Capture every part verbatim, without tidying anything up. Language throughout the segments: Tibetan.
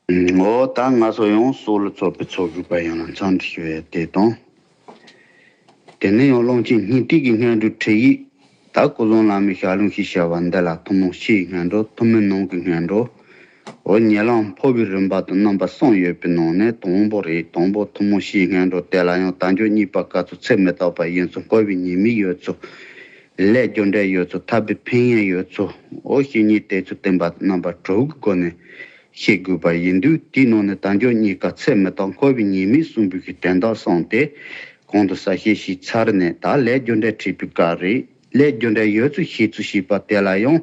འོ་ད་ང་ཚོ་ཡང་སྲོག་ལ་ཚོགས་པའི་ཚོགས་ཞུགས་པ་ཡང་ལ་འཚམས་འདྲི་ཞུ་ཡས་དེ་དང་། དེ་ནས་ཡང་གླང་ཆེན་སྙིང་ཐིག་གི་སྔོན་འགྲོའི་ཁྲིད་ཡིག་ད་སྐུ་གསུང་བླ་མའི་ཞལ་ལུང་ཞེས་བྱ་བ་འདི་ལ་ཐུན་མོང་སྤྱིའི་སྔོན་འགྲོ། ཐུན་མིན་ནང་གི་སྔོན་འགྲོ། འོ་ཉེ་ལམ་འཕོ་བའི་རིམ་པ་དང་རྣམ་པ་གསུམ་ཡོད་པའི་ནང་ནས་དང་པོ་རེད། དང་པོ་ཐུན་མོང་སྤྱིའི་སྔོན་འགྲོ་དེ་ལ་ཡང་དལ་འབྱོར་རྙེད་པ་དཀའ་ཚུལ་ཚེ་མི་རྟག་པ་ཡིན་ཚུལ་འཁོར་བའི་ཉེས་དམིགས་ཡོད་ཚུལ། ལས་རྒྱུ་འབྲས་ཡོད་ཚུལ། ཐར་པའི་ཕན་ཡོན་ཡོད་ཚུལ། འོ་བཤེས་གཉེན་དེ་ཚོ་བསྟེན་པ་རྣམ་པ་དྲུག་གི་སྒོ་ནས་ཤེས་དགོས་པ་ཡིན་དུས། དེའི་ནང་ནས་དལ་འབྱོར་རྙེད་དཀའ་ཚེ་མི་རྟག་འཁོར་བའི་ཉེས་དམིགས་གསུམ་པོའི་གི་དོན་དག་གསུངས་ཏེ། གོང་དུ་གསལ་བཤད་ཞུས་ཚར་ནས་ད་ལས་རྒྱུ་འབྲས་འཁྲིད་པའི་སྐབས་རེད། ལས་རྒྱུ་འབྲས་ཡོད་ཚུལ་ཤེས་ཚུལ་ཤེས་པ་དེ་ལ་ཡང་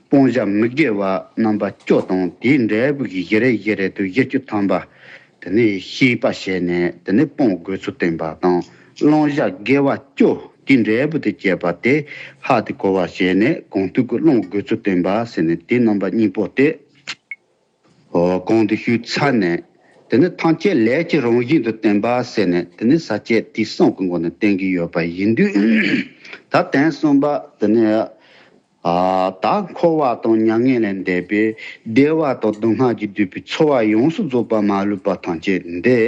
སྤོང་བྱ་མི་དགེ་བ་རྣམ་པ་བཅུ་དང་། དེའི་འབྲས་བུ་གི་བཞི་རེ་བཞི་རེ་དུ་བཞི་བཅུ་ཐམ་པ་དེ་ནས་ཤེས་པ་བྱས་ནས་དེ་ནས་སྤོང་དགོས་ཚུལ་བསྟན་པ་དང་། བླང་བྱ་དགེ་བ་བཅུ་དེའི་འབྲས་བུ་དེ་བྱས་པ་དེ་ཧ་དེ་གོ་བ་བྱས་ནས་གང་ཐུབ་ཀྱིས་བླང་དགོས་ཚུལ་བསྟན་པ་ཟེར་ནས་དེ་རྣམ་པ་གཉིས་པོ་དེ། འོ་གོང་དུ་ཞུས་ཚར་ནས། དེ་ནི་ཐམས་ཅད་ལས་ཀྱི་རང་བཞིན་དུ་བསྟན་པ་ཟེར་ནས་དེ་ནི་ས་བཅད་དེ་གསུམ་གྱི་སྒོ་ནས་བསྟན་གྱི་ཡོད་པ་ཡིན་དུས། ད་དོན་གསུམ་པ་དེ་ནི་ཨ་ད་འཁོར་བ་དང་མྱ་ངན་ལས་འདས་པའི་བདེ་བ་དང་སྡུག་བསྔལ་གྱིས་བསྡུས་པའི་ཚོར་བ་ཡོངས་སུ་རྫོགས་པ་མ་ལུས་པ་ཐམས་ཅད་འདི་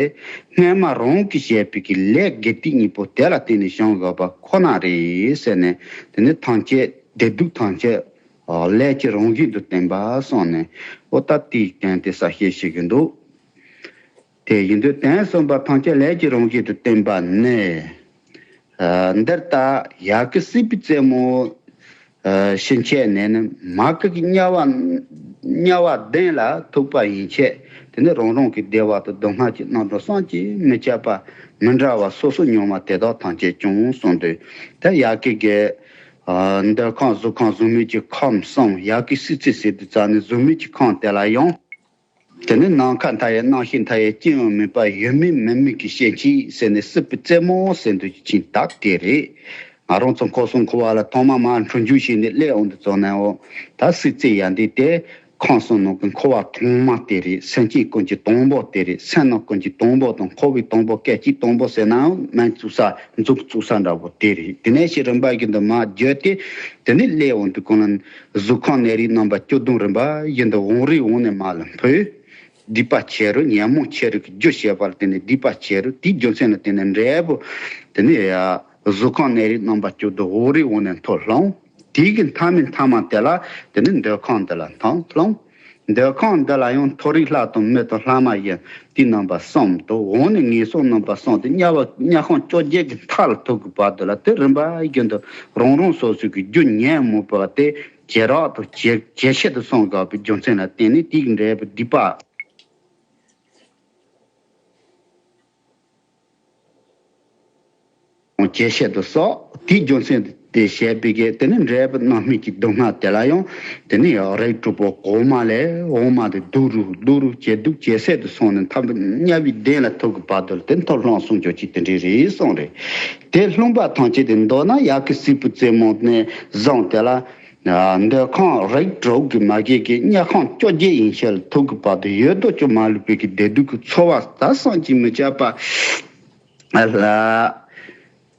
སྔོན་མ་རང་གིས་བྱས་པའི་གི་ལས་དགེ་སྡིག་གཉིས་པོ་དེ་ལ་བརྟེན་ནས་བྱུང་དགོས་པ་ཁོ་ན་རེད་ཟེར་ནས། དེ་ནི་ཐམས་ཅད་བདེ་སྡུག་ཐམས་ཅད་ལས་ཀྱི་རང་བཞིན་དུ་བསྟན་པ་གསུངས་ནས། འོ་ད་དེའི་སྟེང་དེ་གསལ་བཤད་བྱེད་ཀྱི་འདུག་དེ་ཡིན་དུས་དོན་གསུམ་པ་ཐམས་ཅད་ལས་ཀྱི་རང་བཞིན་དུ་བསྟན་པ་ནི། ཨ་འདིར་ད་ཡ་གི་སྲིད་པའི་རྩེ་མོ་ཨ་ཕྱིན་ཆད་ནས་ནི་མ་གི་གི་དམྱལ་བ་དམྱལ་བ་བདུན་ལ་ཐུག་པ་ཡན་ཆད་དེ་ནི་རང་རང་གི་བདེ་བ་དང་སྡུག་བསྔལ་གྱི་རྣམ་གྲངས་བསམ་གྱིས་མི་ཁྱབ་པ་མི་འདྲ་བ་སོ་སོ་མྱོང་བ་དེ་དག་ཐམས་ཅད་ཀྱང་གསུངས་ཏེ། ད་ཡ་གི་གི་ཨ་འདོད་ཁམས་གཟུགས་ཁམས་གཟུགས་མེད་ཀྱི་ཁམས་གསུམ། ཡ་གི་སྲིད་རྩེ་ཟེར་དུས་ཙ་ནི་གཟུགས་མེད་ཀྱི་ཁམས་དེ་ལ་ཡང་དེ་ནི་ནམ་མཁའ་མཐའ་ཡས་རྣམ་ཤེས་མཐའ་ཡས་ཅི་ཡང་མེད་པ་ཡོད་མིན་མེད་མིན་གྱི་ཤེར་ཕྱིན་ཟེར་ནས་སྲིད་པའི་རྩེ་མོ་ཟེར་དུས་ཀྱི་ཆིངས་དག་དེ་རེད། ང་རང་ཚོ་འཁོར་གསུམ་འཁོར་བ་ལ་ཐོག་མ་མར་འཁྲུལ་འགྱུར་བྱས་ནས་སླེབས་འོང་དུས་ཙམ་ནའོ། ད་སྲིད་རྩེ་ཡ་འདི་དེ་ཁམས་གསུམ་ནང་གི་འཁོར་བ་ཐོག་མ་དེ་རེད། སེམས་ཅན་ཀུན་གྱི་དང་པོ་དེ་རེད། སེམས་ནང་ཀུན་གྱི་དང་པོ་དང་འཁོར་བའི་དང་པོ་སྐད་ཅིག་དང་པོ་ཟེར་ནའང་མིང་བཙུགས་ས་མཛུབ་བཙུགས་ས་འདྲ་པོ་དེ་རེད། དེ་ནས་ཤི་རིམ་པ་བཞིན་དུ་མར་བརྒྱུད་དེ་དེ་ནས་སླེབས་འོང་དུས་གང་ལ་གཟུགས་ཁམས་གནས་རིགས་རྣམ་པ་བཅུ་བདུན་རིམ་པ་བཞིན་དུ་འོང་རིགས་འོང་ནས་མར་ལ་འཕོས། སྡིག་པ་ཆེ་རུ་ཉོན་མོངས་ཆེ་རུ་གི་རྒྱུ་བྱས་པར་བརྟེན་ནས་སྡིག་པ་ཆེ་རུ་དེའི་རྒྱུ་མཚན་ལ་བརྟེན་ནས་འབྲས་བུ་དེ་ནས་ཡ་གཟུགས་ཁམས་གནས་རིགས་རྣམ་པ་བཅུ་བདུན་འོང་རིགས་འོང་ནས་མཐོ་ལྷུང་། དེའི་གི་མཐའ་མའི་མཐའ་མ་དེ་ལ་དེ་ནི་འདོད་ཁམས་འདི་ལ་མཐོ་ལྷུང་། འདོད་ཁམས་འདི་ལ་ཡང་མཐོ་རིས་ལྷ་དང་མི་དང་ལྷ་མ་ཡིན་དེ་རྣམ་པ་གསུམ་དུ་འོང་ནས་ངན་སོང་རྣམ་པ་གསུམ་དུ་དམྱལ་བ་དམྱལ་ཁམས་བཅོ་བརྒྱད་ཀྱི་མཐའ་ལ་ཐུག་གི་བར་དུ་ལ་དེ་རིམ་པ་བཞིན་དུ་རང་རང་སོ་སོའི་གི་རྒྱུ་ཉོན་མོངས་པ་དེ་ཇེ་རགས་དང་ཇེ་ཇེ་ཆེ་དུ་སོང་དགོས་པའི་རྒྱུ་མཚན་ལ་བརྟེན་ནས་དེའི་གི་འབྲས་བུ་སྡིག་པ། ཇེ་ཆེ་དུ་སོང་། དེའི་རྒྱུ་མཚན་དེ་བྱས་པའི་གི་དེ་ནི་འབྲས་བུ་རྣམ་སྨིན་གྱི་སྡུག་བསྔལ་དེ་ལ་ཡང་དེ་ནི་རིགས་དྲུག་པོ་གོང་མ་ལས་འོག་མ་དེ་སྡུག་རུ་སྡུག་རུ་ཇེ་སྡུག་ཇེ་སད་དུ་སོང་ནས་མཐའ་མ་དམྱལ་བའི་གདན་ལ་ཐུག་གི་བར་དུ་ལ་དེ་མཐོ་ལྷུང་གསུང་ཆོག་ཅིག་དེ་འདྲའི་རེད་གསུངས་རེད། དེ་ལྷུང་བ་ཐམས་ཅད་དེ་མདོར་ན་ཡ་གི་སྲིད་པའི་རྩེ་མོ་ནས་བཟུང་དེ་ལ། འདོད་ཁམས་རིགས་དྲུག་གི་མ་གི་གི་དམྱལ་ཁམས་བཅོ་བརྒྱད་ཡན་ཆད་ལ་ཐུག་གི་བར་དུ་ཡོད་དོ་ཅོག་མ་ལུས་པའི་གི་བདེ་སྡུག་གི་ཚོར་བ་ད་བསམ་གྱིས་མི་ཁྱབ་པ་ལ།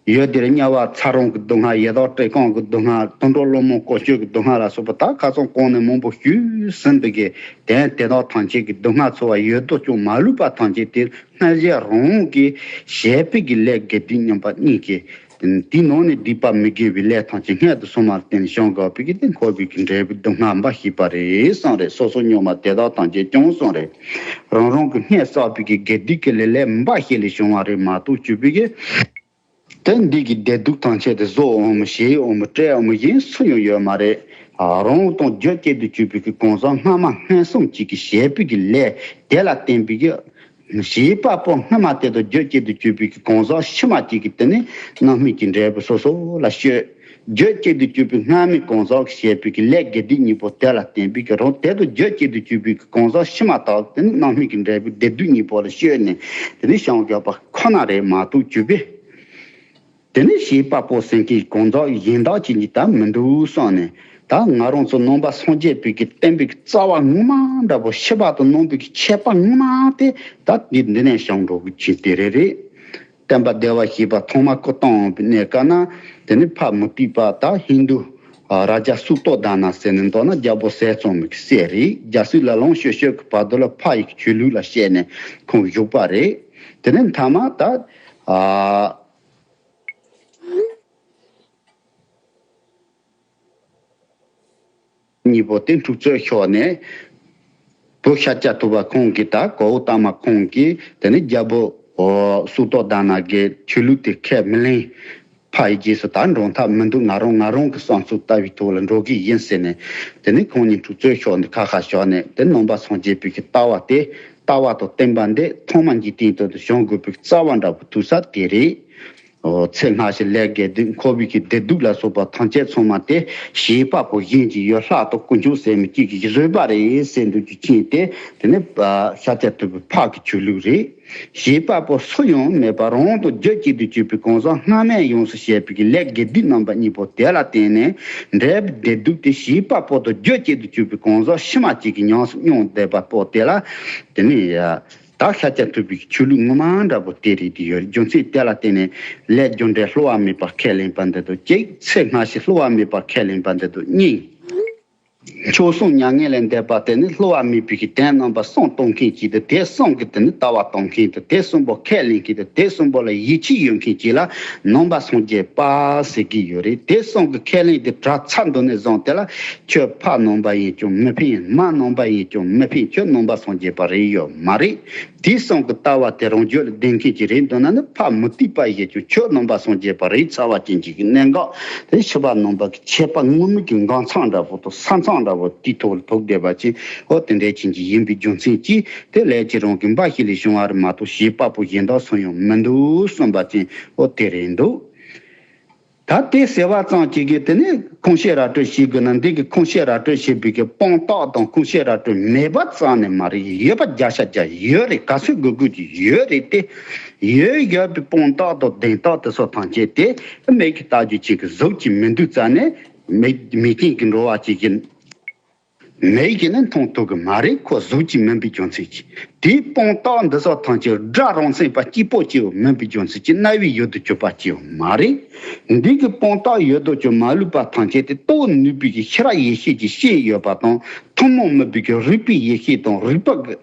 ཡུལ་དེར་དམྱལ་བ་ཚ་རོང་གི་སྡུག་བསྔལ། ཡི་དྭགས་བཀྲེས་སྐོམ་གྱི་སྡུག་བསྔལ། དུད་འགྲོ་ཀླུ་དམག་བཀོལ་སྤྱོད་ཀྱི་སྡུག་བསྔལ་ལ་སོགས་པ་ད་ཁ་སང་གོང་ནས་མང་པོ་ཞུས་ཟིན་པའི་གི་དོན་དེ་དག་ཐམས་ཅད་ཀྱི་སྡུག་བསྔལ་ཚོར་བ་ཡོད་དོ་ཅོག་མ་ལུས་པ་ཐམས་ཅད་དེ། སྔར་བཞིན་རང་གིས་བྱས་པའི་གི་ལས་དགེ་སྡིག་མཉམ་པ་གཉིས་ཀྱིས། དེའི་ནང་ནས་སྡིག་པ་མི་དགེ་བའི་ལས་ཐམས་ཅད་སྔར་དུ་སོང་བ་ལ་བརྟེན་ནས་བྱུང་དགོས་པའི་གི་དེ་འཁོར་བའི་གི་འབྲས་བུ་སྡུག་བསྔལ་འབའ་ཞིག་པ་རེད་གསུངས་རེད། སོ་སོ་སྙོགས་མ་དེ་དག་ཐམས་ཅད་ཀྱང་གསུངས་རེད། རང་རང་གི་སྔར་བསགས་པའི་གི་དགེ་སྡིག་གི་ལས་ལས་འབའ་ཞིག་ལས་བྱུང་བ་རེད་མ་གཏོགས་གྱུར་པའི་གི། དེ་འདི་གི་བདེ་སྡུག་ཐམས་ཅད་དེ་བཟོ་འོང་མི་བྱེད་འོང་མི་སྤྲད་འོང་མི་ཡིན་སུ་ཡང་ཡོད་མ་རེད། རང་དང་རྒྱུད་གཅིག་ཏུ་གྱུར་པའི་གི་གང་ཟག་སྔ་མ་སྔོན་སོང་གཅིག་གིས་བྱས་པའི་གི་ལས་དེ་ལ་བརྟེན་པའི་གི། བྱེད་པ་པོ་སྔ་མ་དེ་དང་རྒྱུད་གཅིག་ཏུ་གྱུར་པའི་གི་གང་ཟག་ཕྱི་མ་གཅིག་གིས་དེ་ནི་རྣམ་སྨིན་གྱི་འབྲས་བུ་སོ་སོ་ལ་སྤྱོད། རྒྱུད་གཅིག་ཏུ་གྱུར་པའི་སྔ་མའི་གང་ཟག་གིས་བྱས་པའི་གི་ལས་དགེ་སྡིག་གཉིས་པོ་དེ་ལ་བརྟེན་པའི་གི་རང་དེ་དང་རྒྱུད་གཅིག་ཏུ་གྱུར་པའི་གི་གང་ཟག་ཕྱི་མ་དག་དེ་ནི་རྣམ་སྨིན་གྱི་འབྲས་བུ་བདེ་སྡུག་གཉིས་པོ་ལ་སྤྱོད་ནས་དེ་ནི་བྱང་རྒྱག་པ་ཁོ་ན་རེད་མ་གཏོགས་གྱུར་པའི། དེ་ནས་བྱེད་པ་པོ་ཟེར་མཁན་གང་ཟག་གཞན་དག་ཅིག་ནི་ད་མི་འདུག་བསམ་ནས། ད་ང་རང་ཚོ་ནང་པ་སངས་རྒྱས་པའི་གི་བསྟན་པའི་གི་རྩ་བ་ངོ་མ་འདྲ་པོ་ཕྱི་པ་དང་ནང་པའི་གི་ཁྱད་པར་ངོ་མ་དེ་ད་འདི་འདི་ནས་བྱུང་འགྲོ་གི་ཆེད་དེ་རེད་རེད། བསྟན་པ་བདེ་བར་གཤེགས་པ་ཐོག་མ་སྐུ་བལྟམས་པའི་གནས་སྐབས་ན་དེ་ནི་ཕ་མུ་སྟེགས་པ་ད་ཧིན་དུ། རཱ་ཇཱ་སུ་ཏོ་དཱ་ན་ཟེར་ནས་མདོར་ན་རྒྱལ་པོ་ཟས་བཙོང་མི་གི་སྲས་རེད། རྒྱལ་སྲིད་ལ་ལོངས་སྤྱོད་སྤྱོད་ཀྱི་བར་དུ་ལ་ཕ་ཡི་གི་ཆོས་ལུགས་ལ་བཤད་ནས་ཁོང་བཞུགས་པ་རེད། དེ་ནས་མཐའ་མ་ད་ཨ་གཉིས་པོ་དེ་འཁྲུག་རྩོད་ཤོར་ནས། བོད་ཤཱཀྱ་ཐུབ་པ་ཁོང་གིས་ད་གོའུ་ཏ་མ་ཁོང་གིས་དེ་ནས་རྒྱལ་པོ་སུ་ཏོ་དཱ་ན་གི་ཆོས་ལུགས་དེ་ཁས་མི་ལེན། ཕ་ཡི་རྗེས་སུ་ད་འགྲོ་ཐབས་མི་འདུག་ང་རང་ང་རང་གི་བསམ་ཚུལ་ལྟ་བུའི་ཐོག་ལ་འགྲོ་གི་ཡིན་ཟེར་ནས། དེ་ནས་ཁོང་གཉིས་འཁྲུག་རྩོད་ཤོར་ནས་ཁ་ཁ་བཞག་ནས། དེ་ནས་ནང་པ་སངས་རྒྱས་པའི་གི་ལྟ་བ་དེ། ལྟ་བ་དང་བསྟན་པ་འདི་ཐོག་མ་འཇིག་རྟེན་དུ་བྱུང་དགོས་པའི་རྩ་བ་འདྲ་པོ་ཐུག་ས་དེ་རེད། ཚེ་སྔ་ཕྱི་ལས་དགེ་སྡིག་འཁོར་བའི་གི་བདེ་སྡུག་ལ་སོགས་པ་ཐམས་ཅད་ཚང་མ་དེ་བྱེད་པ་པོ་གཞན་གྱི་ཡུལ་ལྷ་དང་དཀོན་མཆོག་ཟེར་མི་གཅིག་གིས་བཟོས་པ་རེད་ཟེར་འདུག་རྒྱུ་རྐྱེན་དེ། དེ་ནི་ཤཱཀྱ་ཐུབ་པའི་ཕ་གི་ཆོས་ལུགས་རེད། བྱེད་པ་པོ་སུ་ཡང་མེད་པར་རང་དང་རྒྱུད་གཅིག་ཏུ་གྱུར་པའི་གང་ཟག་སྔ་མས་ཡོངས་སུ་བྱས་པའི་གི་ལས་དགེ་སྡིག་རྣམ་པ་གཉིས་པོ་དེ་ལ་བརྟེན་ནས། འབྲས་བུ་བདེ་སྡུག་དེ་བྱེད་པ་པོ་དང་རྒྱུད་གཅིག་ཏུ་གྱུར་པའི་གང་ཟག་ཕྱི་མ་གཅིག་གིས་ཉམས་སུ་མྱོང་བསྡད་པ་པོ་དེ་ལ། དེ་ནི་ད་ཤཱཀྱ་ཐུབ་པའི་ཆོས་ལུགས་ངོ་མ་འདྲ་པོ་དེ་རེད། དེ་ཡོད་རེད། རྒྱུ་མཚན་དེ་ལ་བརྟེན་ནས་ལས་རྒྱུ་འབྲས་བསླུ་བ་མེད་པར་ཁས་ལེན་པ་འདི་དང་གཅིག་ཚེ་སྔ་ཕྱི་བསླུ་བ་མེད་པར་ཁས་ལེན་པ་འདི་དང་གཉིས། མཆོག་གསུམ་མྱ་ངན་ལས་འདས་པ་དེ་ནི་བསླུ་བ་མེད་པའི་གི་དོན་རྣམ་པ་གསུམ་རྟོགས་མཁན་གཅིག་དང་། དེ་གསུམ་གྱི་དེ་ནི་ལྟ་བ་རྟོགས་མཁན་དང་། དེ་གསུམ་པོ་ཁས་ལེན་མཁན་དང་། དེ་གསུམ་པོ་ལ་ཡིད་ཆེས་ཡོད་མཁན་གཅིག་ལ་ནང་པ་སངས་རྒྱས་པ་ཟེར་གྱི་ཡོད་རེད། དེ་གསུམ་གྱི་ཁས་ལེན་དེ་གྲྭ་ཚང་དུ་ནས་བཟུང་དེ་ལ། ཁྱོད་ཕ་ནང་པ་ཡིན་ཀྱང་མི་ཕན། མ་ནང་པ་ཡིན་ཀྱང་མི་ཕན། ཁྱོད་ནང་པ་སངས་རྒྱས་པ་རེད་ཡོད་མ་རེད། དེ་གསུམ་གྱི་ལྟ་བ་དེ་རང་རྒྱུད་ལ་ལྡན་མཁན་གཅིག་རེད་འདུག་ན་ནི། ཕ་མུ་སྟེགས་པ་ཡིན་ཀྱང་ཁྱོད་ནང་པ་སངས་རྒྱས་པ་རེད་ཚར་བ་ཅན་གཅིག་གི་གནད་འགག་དེ་ཕྱི་པ་ནང་པ་གི་ཆད་པ་ངོ་མ་གི་འགག་མཚམས་འདྲ་པོ་དང་ས་མཚམས་འདྲ་པོ་དེའི་ཐོག་ལ་ཐུག་བསྡད་པ་ཅན། འོ་དེ་འདྲའི་ཅན་གཅིག་ཡིན་པའི་རྒྱུ་མཚན་གྱིས། དེ་ལས་ཀྱི་རང་གི་འབའ་ཞིག་ལས་བྱུང་བ་རེད་མ་གཏོགས་བྱེད་པ་པོ་གཞན་དག་སུ་ཡང་མི་འདུག་གསུངས་པ་ཅན། འོ་དེ་རེད་འདུག་ད་དེ་ཟེར་བ་ཙམ་གཅིག་གིས་དེ་ནི་ཁུངས་སྐྱེལ་ར་སྤྲོད་བྱེད་དགོས་ན། འདི་གི་ཁུངས་སྐྱེལ་ར་སྤྲོད་བྱེད་པའི་གི་དཔང་རྟགས་དང་ཁུངས་སྐྱེལ་ར་སྤྲོད་མེད་པ་རྩ་ནས་མ་རེད། ཡོད་པ་བརྒྱ་ཆ་བརྒྱ་ཡོད་རེད། ག་ཚོད་དགོས་དགོས་ཀྱི་ཡོད་རེད་དེ། ཡོད་ཡོད་པའི་དཔང་རྟགས་དང་བདེན་རྟགས་དེ་ཚོ་ཐམས་ཅད་དེ་མིག་གིས་ལྟ་རྒྱུ་ཅིག་གི་གཟུགས་ཀྱི་མི་འདུག་རྩ་ནས། མིག་མིག་རྐྱེན་གྱི་འགྲོ་བ་ཅིག་གི་མིག་གིས་ནི་མཐོང་ཐུབ་གི་མ་རེད། ཁོ་གཟུགས་ཀྱི་མིན་པའི་རྒྱུ་མཚན་གྱིས། དེའི་དཔང་རྟགས་འདི་ཚོ་ཐམས་ཅད་སྒྲ་རང་མཚན་པ་གཅིག་པོ་སྐྱེ་བོ་མིན་པའི་རྒྱུ་མཚན་གྱིས་རྣ་བའི་ཡུལ་དུ་གྱུར་པ་སྐྱེ་བོ་མ་རེད། འདི་གི་དཔང་རྟགས་ཡུལ་དུ་གྱུར་མ་ལུས་པ་ཐམས་ཅད་དེ་རྟོགས་ནུས་པའི་གི་ཤེས་རབ་ཡེ་ཤེས་ཀྱི་ཤེས་ཡོད་པ་དང་། ཐུན་མོང་མིན་པའི་གི་རིག་པའི་ཡེ་ཤེས་དང་། རིག་པ་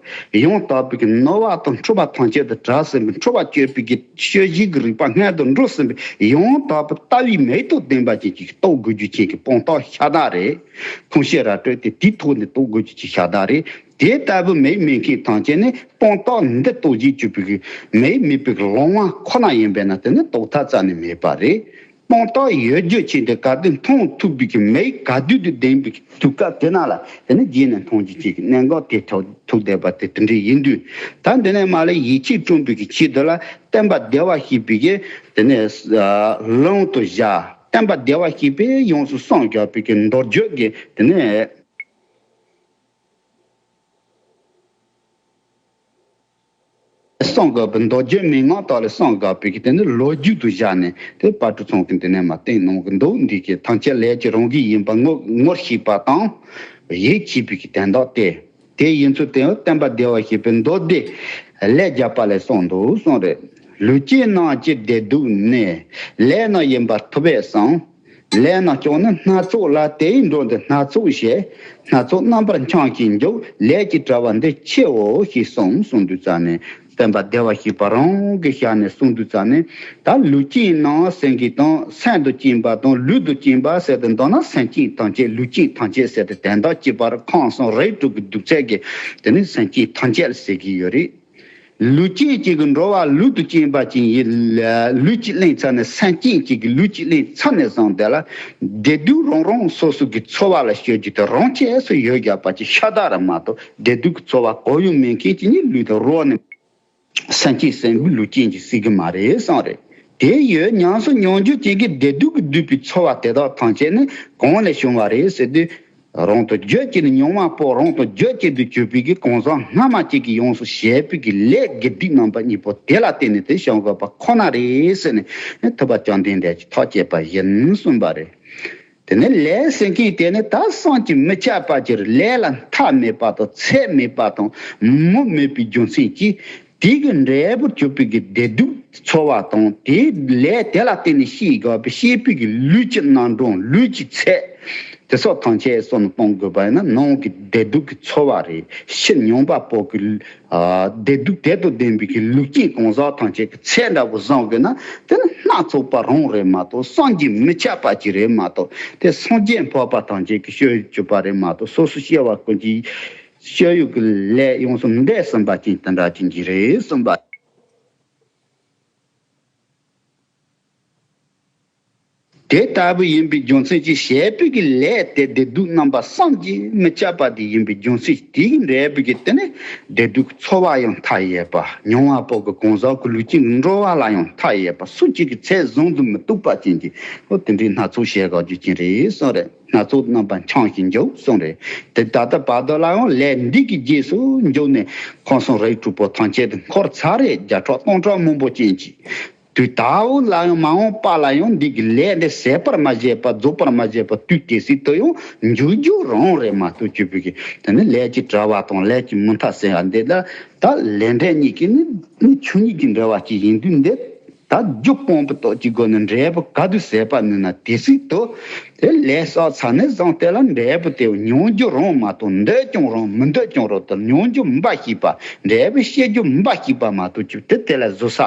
གི་ཡང་དག་པའི་གི་ནོར་བ་དང་འཁྲུལ་པ་ཐམས་ཅད་དུ་བྲལ་ཟིན་པའི་འཁྲུལ་པ་གཅོད་པའི་གི་སྤྱོད་བཞིའི་གི་རིག་པ་མངོན་དུ་འགྲོ་ཟིན་པའི་ཡང་དག་པའི་ལྟ་བའི་མིག་ཏུ་ལྡན་པ་ཅན་གྱིས་རྟོགས་དགོས་རྒྱུ་ཅན་གྱི་དཔང་རྟགས་ཤ་སྟག་རེད། ཁུངས་སྐྱེལ་ར་སྤྲོད་དེ་དེའི་ཐོག་ནས་རྟོགས་དགོས་རྒྱུ་ཅིག་ཤ་སྟག་རེད། དེ་ལྟ་བུ་མིག་མེད་མཁན་ཐམས་ཅད་ནི་དཔང་རྟགས་འདི་རྟོགས་བྱེད་བཅུག་པའི་གི་མིག་མེད་པའི་གི་ལོང་བ་ཁོ་ན་ཡིན་པས་ན། དེ་ནི་རྟོགས་ཐབས་རྩ་ནས་མེད་པ་རེད། དཔང་རྟགས་ཡོད་རྒྱུ་ཅན་དེ་ག་དུས་མཐོང་ཐུབ་པའི་གི་མིག་ག་དུས་དུ་ལྡན་པའི་གི་དུས་སྐབས་དེ་ན་ལ། དེ་ནི་རྗེས་ནས་མཐོང་རྒྱུ་ཅན་གྱི་གནད་འགག་དེ་ཐོག་ཐུག་བསྡད་པ་དེ་དེ་འདྲ་ཡིན་དུས། ད་འདི་ནས་མར་ལ་ཡིད་ཆེས་བསྐྲུན་པའི་གི་ཆེད་དུ་ལ། བསྟན་པ་བདེ་བར་གཤེགས་པའི་གི་དེ་ནས་ལུང་དུ་བཞག་བསྟན་པ་བདེ་བར་གཤེགས་པས་ཡོངས་སུ་བསམ་བཞག་པའི་གི་མདོ་རྒྱུད་ཀྱི་དེ་ནས་བསམ་བཞག་པའི་མདོ་རྒྱུད་མན་ངག་དག་ལས་བསམ་བཞག་པའི་གི་དེ་ནི་ལོ་རྒྱུས་དུ་བཞག་ནས། དེ་དཔལ་སྤྲུལ་ཚང་གིས་འདི་ནས་མར་བསྟན་གནང་གི་འདུག་འདི་གི་ཐམས་ཅད་ལས་ཀྱི་རང་གི་ཡིན་པ་ངོ་ངོ་ཤེས་པ་དང་། ཡིད་ཆེས་པའི་གི་དོན་དག་སྟེ། དེ་ཡིན་ཚུལ་དེ་ཡང་བསྟན་པ་བདེ་བར་གཤེགས་པའི་མདོ་སྡེ་ལས་བརྒྱ་པ་ལས་གསུངས་འདུག་གསུངས་རེད། ལུས་ཅན་རྣམས་ཀྱི་བདེ་སྡུག་ནི། ལས་རྣམས་ཡིན་པར་ཐུབ་པས་སམ། ལས་རྣམས་ཀྱང་ནི་སྣ་ཚོགས་ལ། དེ་ཡི་འགྲོ་འདི་སྣ་ཚོགས་བྱེད། སྣ་ཚོགས་རྣམ་པར་འཁྱམས་ཤིང་འཇུག་ལས་ཀྱི་དྲ་བ་འདི་ཆེའོ་ཞེས་གསུངས། གསུངས་དུས་ཙ་ནས། བསྟན་པ་བདེ་བར་གཤེགས་པ་རང་གི་ཞལ་ནས་གསུངས་དུས་ཙ་ནས། ད་ལུས་ཅན་རྣམས་ཟེར་མཁན་དང་། སེམས་དང་བཅས་པ་དང་། ལུས་དང་བཅས་པ་ཟེར་དུས་མདོར་ན་སེམས་ཅན་ཐམས་ཅད། ལུས་ཅན་ཐམས་ཅད་ཟེར་ཏེ་དོན་དག་གཅིག་པ་རེད། ཁམས་གསུམ་རིགས་དྲུག་གི་གདུག་ཚད་ཀྱི་དེ་ནི་སེམས་ཅན་ཐམས་ཅད་ཟེར་གྱི་ཡོད་རེད། ལུས་ཅན་གཅིག་གི་འགྲོ་བ་ལུས་དང་བཅས་པ་ཅན་ཡིན། ལུས་ཀྱི་གླེང་ཚར་ནས། སེམས་ཅན་གཅིག་གི་ལུས་ཀྱི་གླེང་ཚར་ནས་བཟུང་དེ་ལ་བདེ་སྡུག་རང་རང་སོ་སོ་གི་ཚོར་བ་ལ་སྤྱོད་རྒྱུ་དེ་རང་ཆས་སུ་ཡོད་བཞག་པ་ཅིག་ཤ་སྟག་རེད་མ་གཏོགས། བདེ་སྡུག་གི་ཚོར་བ་གང་ཡང་མེད་མཁན་གཅིག་ནི་ལུས་དང་རོ་ནི། སེམས་ཅན་ཟེར་བའི་ལུས་ཅན་གྱིས་སྲིད་གི་མ་རེད་བསམ་རེད། དེ་ཡོད་ཉམས་སུ་མྱོང་རྒྱུ་ཅན་གྱི་བདེ་སྡུག་གིས་བསྡུས་པའི་ཚོར་བ་དེ་དག་ཐམས་ཅད་ནི་གང་ལས་བྱུང་བ་རེད་ཟེར་དུས། རང་དང་རྒྱུད་གཅིག་ནས་མྱོང་བ་པོ། རང་དང་རྒྱུད་གཅིག་ཏུ་གྱུར་པའི་གི་གང་ཟག་སྔ་མ་གཅིག་གིས་ཡོངས་སུ་བྱས་པའི་གི་ལས་དགེ་སྡིག་རྣམ་པ་གཉིས་པོ་དེ་ལ་བརྟེན་ནས་དེ་བྱུང་དགོས་པ་ཁོ་ན་རེད་ཟེར་ནས། ཐུབ་པ་བཅོམ་ལྡན་འདས་ཀྱིས་ཐག་བཅད་པ་ཡིན་གསུངས་པ་རེད། དེ་ནས་ལས་ཟེར་མཁན་དེ་ནི་ད་བསམ་གྱིས་མི་ཁྱབ་པ་ཅིག་རེད། ལས་ལ་མཐའ་མེད་པ་དང་ཚད་མེད་པ་དང་མུ་མེད་པའི་རྒྱུ་མཚན་གྱིས། དེ་གི་འབྲས་བུར་གྱུར་པའི་གི་བདེ་སྡུག་ཚོར་བ་དང་། དེའི་ལས་དེ་ལ་བརྟེན་ནས་སྐྱེ་དགོས་པའི་སྐྱེས་བུ་གི་ལུས་ཀྱི་རྣམ་གྲངས། ལུས་ཀྱི་ཚད། དེ་སོགས་ཐམས་ཅད་བསམ་བློ་གཏོང་དགོས་པ་ཡིན་ན། ནང་གི་བདེ་སྡུག་གི་ཚོར་བ་རེད། ཕྱི་མྱོང་བ་པོ་གི་ཨ་བདེ་སྡུག་དེ་དང་ལྡན་པའི་གི་ལུས་ཅན་གང་ཟག་ཐམས་ཅད་ཀྱི་ཚད་འདྲ་བོ་བཟུང་དགོས་ན། དེ་ནི་སྣ་ཚོགས་པ་རང་རེད་མ་གཏོགས། སངས་རྒྱས་མི་ཁྱབ་པ་ཅིག་རེད་མ་གཏོགས། དེ་སངས་རྒྱས་འཕགས་པ་ཐམས་ཅད་ཀྱི་སྤྱོད་ཡུལ་གྱུར་པ་རེད་མ་གཏོགས། སོ་སོ་སྐྱེ་བོ་ཀུན་གྱི་སྤྱོད་ཡུལ་གྱི་ལས་ཡོངས་སུ་འདས་ཟིན་པ་ཅན་དེ་འདྲ་ཅན་གྱི་རེད་གསུངས་པ། དེ་ལྟ་བུ་ཡིན་པའི་རྒྱུ་མཚན་གྱིས། བྱས་པའི་གི་ལས་དེ་བདེ་སྡུག་རྣམ་པ་བསམ་གྱིས་མི་ཁྱབ་པ་དེ་ཡིན་པའི་རྒྱུ་མཚན་གྱིས། དེ་གི་འབྲས་བུ་གི་དེ་ནི་བདེ་སྡུག་ཚོར་བ་ཡང་མཐའ་ཡས་པ། མྱོང་བ་པོ་གི་གང་ཟག་གི་ལུས་ཅན་འགྲོ་བ་ལ་ཡང་མཐའ་ཡས་པ། སུ་གཅིག་གི་ཚད་བཟུང་དུ་མི་བཏུབ་པ་ཅན་གྱི། ཨོ་དེ་འདྲའི་སྣ་ཚོགས་བྱས་དགོས་རྒྱུ་ཅན་རེད་གསུངས་རེད། སྣ་ཚོགས་རྣམ་པ་འཆང་ཞིང་འཇུག་གསུངས་རེད། དེ་ད་ལྟ་བར་དོ་ལ་ཡང་ལས་འདི་གི་རྗེས་སུ་འཇུག་ནས། ཁམས་གསུམ་རིགས་དྲུག་པོ་ཐམས་ཅད་དུ་འཁོར་ཚར་རེ། བརྒྱ་ཕྲག་སྟོང་ཕྲག་མང་པོ་ཅན་གྱི། དུས་ད་བར་ལ་ཡང་མ་འོངས་པ་ལ་ཡང་འདི་གི་ལས་འདི་ཟད་པར་མ་བྱས་པ། རྫོགས་པར་མ་བྱས་པ། དུས་དེ་སྲིད་དུ་ཡང་འཇུག་རྒྱུ་རང་རེད་མ་གཏོགས། གཅིག་པུ་གི་དེ་ནི་ལས་ཀྱི་དྲག་པ་དང་ལས་ཀྱི་མུ་མཐའ་ཟེར་བ་འདི་ལ། ད་ལས་འབྲས་གཉིས་ཀྱི་ནི་ནི་ཆོས་ཉིད་ཀྱི་འབྲེལ་བ་ཅིག་ཡིན་དུས། འདི་ད་རྒྱུ་སྤངས་པའི་སྟོབས་ཀྱི་སྒོ་ནས་འབྲས་བུ་ག་དུས་ཟད་པར་ནུས་ན། དེ་སྲིད་དུ་དེ་ལས་བསགས་ཚར་ནས་བཟུང་སྟེ་ལ་འབྲས་བུ་དེ་མྱོང་རྒྱུ་རང་མ་གཏོགས། འདོད་ཀྱང་རང་མི་འདོད་ཀྱང་རང་དུ། མྱོང་རྒྱུ་འབའ་ཞིག་པ། འབྲས་བུ་སྐྱེ་རྒྱུ་འབའ་ཞིག་པ་མ་གཏོགས། གཅིག་དེ་དེ་ལ་བཟོད་ས་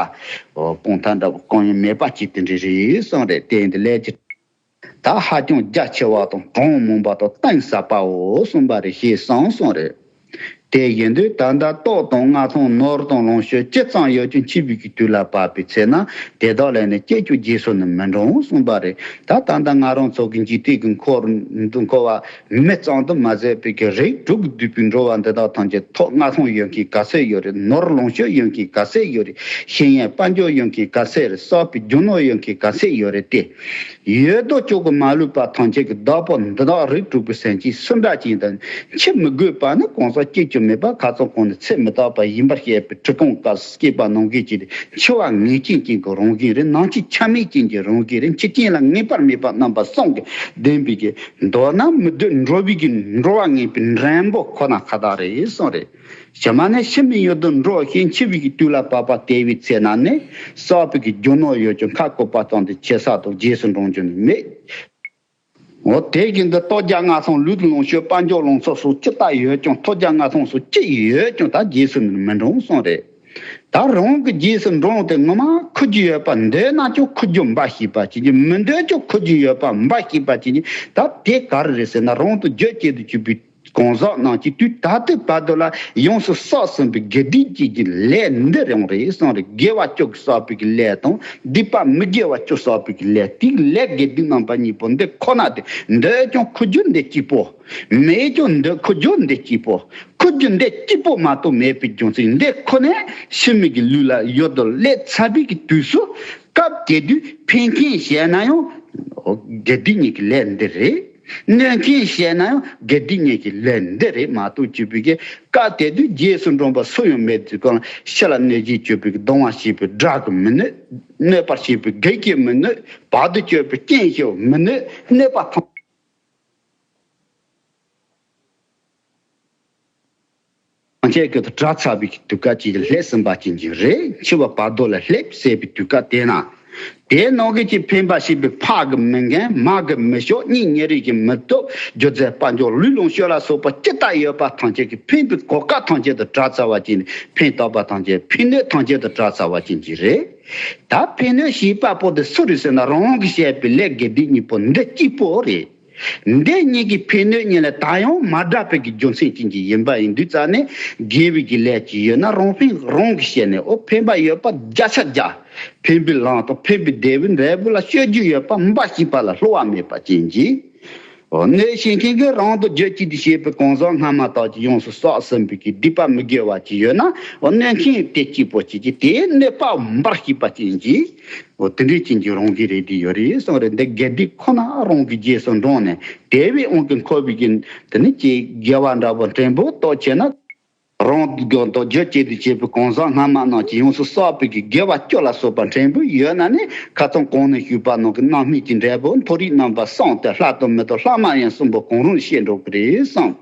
སྤང་ཐབས་འདྲ་བོ་གང་ཡང་མེད་པ་ཅིག་དེ་འདྲ་རེད་གསུངས་རེད། དེ་ཡིན་དུས་ལས་ཀྱི་ད་ཧ་ཅང་རྒྱ་ཆེ་བ་དང་གྲངས་མང་བ་དང་གཏིང་ཟབ་པའོ་གསུངས་པ་རེད། ཞེས་གསུངས་གསུངས་རེད། དེ་ཡིན་དུས་ད་ལྟ་ལྟོགས་དང་མངའ་ཐང་ནོར་དང་ལོངས་སྤྱོད་ཅི་ཙམ་ཡོད་ཀྱང་འཆི་བའི་གི་དུས་ལ་བབ་པའི་ཚེ་ན། དེ་དག་ལས་ནི་སྐྱེ་རྒྱུ་རྗེས་སུ་ནི་མི་འབྲང་གསུངས་པ་རེད། ད་ད་ལྟ་ང་རང་ཚོ་གི་འཇིག་རྟེན་གྱི་འཁོར་འཁོར་བ་མི་ཙམ་དུ་མ་ཟད་པའི་གི་རིགས་དྲུག་གི་བསྡུས་པའི་འགྲོ་བ་འདི་དག་ཐམས་ཅད་ཐོག་མངའ་ཐང་ཡོད་མཁན་ག་ཚད་ཡོད་རེད། ནོར་ལོངས་སྤྱོད་ཡོད་མཁན་ག་ཚད་ཡོད་རེད། ཤེས་ཡོན་དཔལ་འབྱོར་ཡོད་མཁན་ག་ཚད་རེད། གསོག་པའི་རྒྱུ་ནོར་ཡོད་མཁན་ག་ཚད་ཡོད་རེད་དེ། ཡོད་དོ་ཅོག་གི་མ་ལུས་པ་ཐམས་ཅད་ཀྱི་བདག་པོ་འདི་དག་རིགས་དྲུག་པའི་སེམས་ཅན་སུ་འདྲ་ཅིག་དང་འཆི་མི་དགོས་པ་ནི་གང་ཟག་སྐྱེ་རྒྱུ་མེད་པ། ཁ་ཚང་གོང་ནས་ཚེ་མི་རྟག་པ་ཡིན་པར་བཤད་པའི་ཁྲི་སྐོང་སྐབས་སུ་སྐྱེས་པ་ནང་བཞིན་གྱི་འཆི་བ་ངེས་ཅན་ཅན་གྱི་རང་བཞིན་རེད། ནང་འཆི་ཆ་མེད་ཅན་གྱི་རང་བཞིན་རེད། འཆི་རྐྱེན་ལ་ངེས་པར་མེད་པ་རྣམ་པ་གསུམ་གྱིས་ལྡན་པའི་གི། འདོད་ན་མི་སྡོད་འགྲོ་བའི་གི་འགྲོ་བ་ངེས་པའི་འགྲེང་བུ་ཁོ་ན་ཁ་ཐག་རེད་གསུངས་རེད། ཕྱི་མ་ནས་ཤི་མི་ཡུལ་དུ་འགྲོ་ཞིང་། འཆི་བའི་གི་དུས་ལ་བབ་པ་དེ་བའི་ཚེ་ན་ནི། བསགས་པའི་གི་རྒྱུ་ནོར་ཡོད་ཀྱང་ཁ་བཀོད་པ་ཙམ་དུ་ཆེ་ས་དང་རྗེས་སུ་འབྲང་རྒྱུ་ནི་མེད། འོ་དེ་བཞིན་དུ་ལྟོ་རྒྱག་ལྔ་ཚང་ལུས་ལོངས་སྤྱོད་དཔལ་འབྱོར་ལོངས་སྤྱོད་སོགས་ཅི་ལྟར་ཡོད་ཀྱང་། ལྟོ་རྒྱག་ལྔ་ཚང་སོགས་ཅི་ཡོད་ཀྱང་ད་རྗེས་སུ་ནི་མི་འབྲང་གསུངས་རེད། ད་རང་གི་རྗེས་སུ་འབྲང་དེ་ངོ་མ་འཁོར་རྒྱུ་ཡོད་པ། འདོད་ན་ཀྱང་འཁོར་རྒྱུ་འབའ་ཞིག་པ་ཅིག་གིས། མི་འདོད་ཀྱང་འཁོར་རྒྱུ་ཡོད་པ་འབའ་ཞིག་པ་ཅིག་གིས། ད་དེ་ག་རེ་རེད་ཟེར་ན། རང་དང་རྒྱུད་གཅིག་ཏུ་གྱུར་པའི་གང་ཟག་རྣམས་ཀྱིས་དུས་ད་ལྟའི་བར་དུ་ལ་ཡོངས་སུ་བསགས་ཟིན་པའི་དགེ་སྡིག་ཅན་གྱི་ལས་འདི་རང་རེད་གསུངས་རེད། དགེ་བ་བཅུ་གིས་བསགས་པའི་གི་ལས་དང་། སྡིག་པ་མི་དགེ་བ་བཅུ་བསགས་པའི་གི་ལས། དེའི་ལས་དགེ་སྡིག་རྣམ་པ་གཉིས་པོ་འདི་ཁོ་ན་དེ། འདོད་ཀྱང་འཁོར་རྒྱུ་འདི་གཅིག་པོ། མེད་ཀྱང་འདོད་འཁོར་རྒྱུ་འདི་གཅིག་པོ། འཁོར་རྒྱུ་འདི་གཅིག་པོ་མ་གཏོགས་མེད་པའི་རྒྱུ་མཚན་འདི་ཁོ་ནས་ཕྱི་མའི་གི་ལུས་ལ་ཡུལ་དུ་སླེབས་ཚར་བའི་གི་དུས་སུ། སྐབས་དེ་དུས་ཕན་མཁན་བྱས་ན་ཡང་དགེ་སྡིག་གཉིས་ཀྱི་ལས་འདི་རེད། གནོད་མཁན་བྱས་ན་ཡང་དགེ་སྡིག་གཉིས་ཀྱི་ལས་འདི་རེད་མ་གཏོགས། གཅིག་པུའི་གི་སྐབས་དེ་དུས་རྗེས་སུ་འབྲང་བ་སུ་ཡང་མེད་དུས་གང་ཕྱི་ལ་གནོད་བྱེད་སྤྱོད་པའི་གདུང་བ་བྱེད་པའི་དགྲ་གིས་མི་གནོད། གནོད་པར་བྱེད་པའི་བགེགས་ཀྱིས་མི་གནོད། བར་དུ་གཅོད་པའི་རྐྱེན་གྱིས་མི་གནོད། གནོད་པ་ཐམས་ཅད་ཀྱི་དགྲ་ཚར་བའི་དུས་སྐབས་ཅིག་སླེབས་ཟིན་པ་ཅན་གྱི་རེད། འཆི་བ་བར་དོ་ལ་སླེབས་ཟེར་བའི་དུས་སྐབས་དེ་ན། དེའི་ནང་གི་ཅིག་ཕན་པ་བྱེད་པའི་ཕ་གིས་མི་འགན། མ་གིས་མི་ཞོག། གཉེན་ཉེ་རིགས་ཀྱིས་མི་ཐུབ། རྒྱུ་རྫས་དཔལ་འབྱོར་ལུས་ལོངས་སྤྱོད་ལ་སོགས་པ་ཇི་ལྟར་ཡོད་པ་ཐམས་ཅད་ཀྱིས་ཕན་པའི་གོ་སྐབས་ཐམས་ཅད་དུ་བྲལ་ཚར་བ་ཅན། ཕན་བཏགས་པ་ཐམས་ཅད། ཕན་གནོད་ཐམས་ཅད་དུ་བྲལ་ཚར་བ་ཅན་གྱི་རེད། ད་ཕན་གནོད་བྱེད་པ་པོ་དེ་སུ་རེད་ཟེར་ན། རང་གིས་བྱས་པའི་ལས་དགེ་སྡིག་གཉིས་པོ་འདི་གཅིག་པོ་རེད། འདི་གཉིས་ཀྱི་ཕན་གནོད་གཉིས་ལ་ད་ཡང་མ་བསྒྲགས་པའི་གི་རྒྱུ་མཚན་ཅན་གྱི་ཡིན་པ་ཡིན་དུས་ཙང་ནས། དགེ་བའི་གི་ལས་ཅིག་ཡོད་ན་རང་ཕན་རང་གིས་བྱས་ནས། འོ་ཕན་པ་ཡོད་པ་བརྒྱ་ཆ་བརྒྱ། ཕན་པའི་ལམ་དང་ཕན་པའི་བདེ་བའི་འབྲས་བུ་ལ་སྤྱོད་རྒྱུ་ཡོད་པ་འབའ་ཞིག་པ་ལ་བསླུ་བ་མེད་པ་ཅན་གྱི། འོ་གནོད་བྱེད་མཁན་གྱིས་རང་དང་རྒྱུད་གཅིག་ཏུ་བྱས་པའི་གང་ཟག་སྔ་མ་དག་ཅིག་ཡོངས་སུ་བསགས་ཟིན་པའི་གི་སྡིག་པ་མི་དགེ་བ་ཅིག་ཡོད་ན། འོ་གནོད་མཁན་དེ་གཅིག་པོ་ཅིག་གིས་དེའི་གནོད་པ་འབའ་ཞིག་པ་ཅན་གྱི། འོ་དེ་འདྲའི་ཅན་གྱི་རང་བཞིན་རེད་དེ་ཡོད་རེད་གསུངས་རེད། འདི་དགེ་སྡིག་ཁོ་ན་རང་གི་རྗེས་སུ་འབྲངས་ནས། དེ་བས་དབང་གིས་འཁོར་བའི་གི་དེ་ནི་ཅིག་དགེ་བ་འདྲ་བོ་ཕྲན་བུ་ཏོག་ཆེ་ན། རང་གི་དོན་དུ་རྒྱུད་གཅིག་ཏུ་བྱས་པའི་གང་ཟག་སྔ་མ་རྣམས་ཀྱིས་ཡོངས་སུ་བསགས་པའི་གི་དགེ་བ་བཅུ་ལ་སོགས་པ་ཕྲན་བུ་ཡོད་ན་ནི། ཁ་སང་གོང་ནས་ཞུས་པ་ནང་གི་རྣམ་སྨིན་གྱི་འབྲས་བུ་མཐོ་རིས་རྣམ་པ་གསུམ་སྟེ། ལྷ་དང་མི་དང་ལྷ་མ་ཡིན་གསུམ་པོ་གང་རུང་ཤེས་འགྲོ་གི་རེད་གསུངས།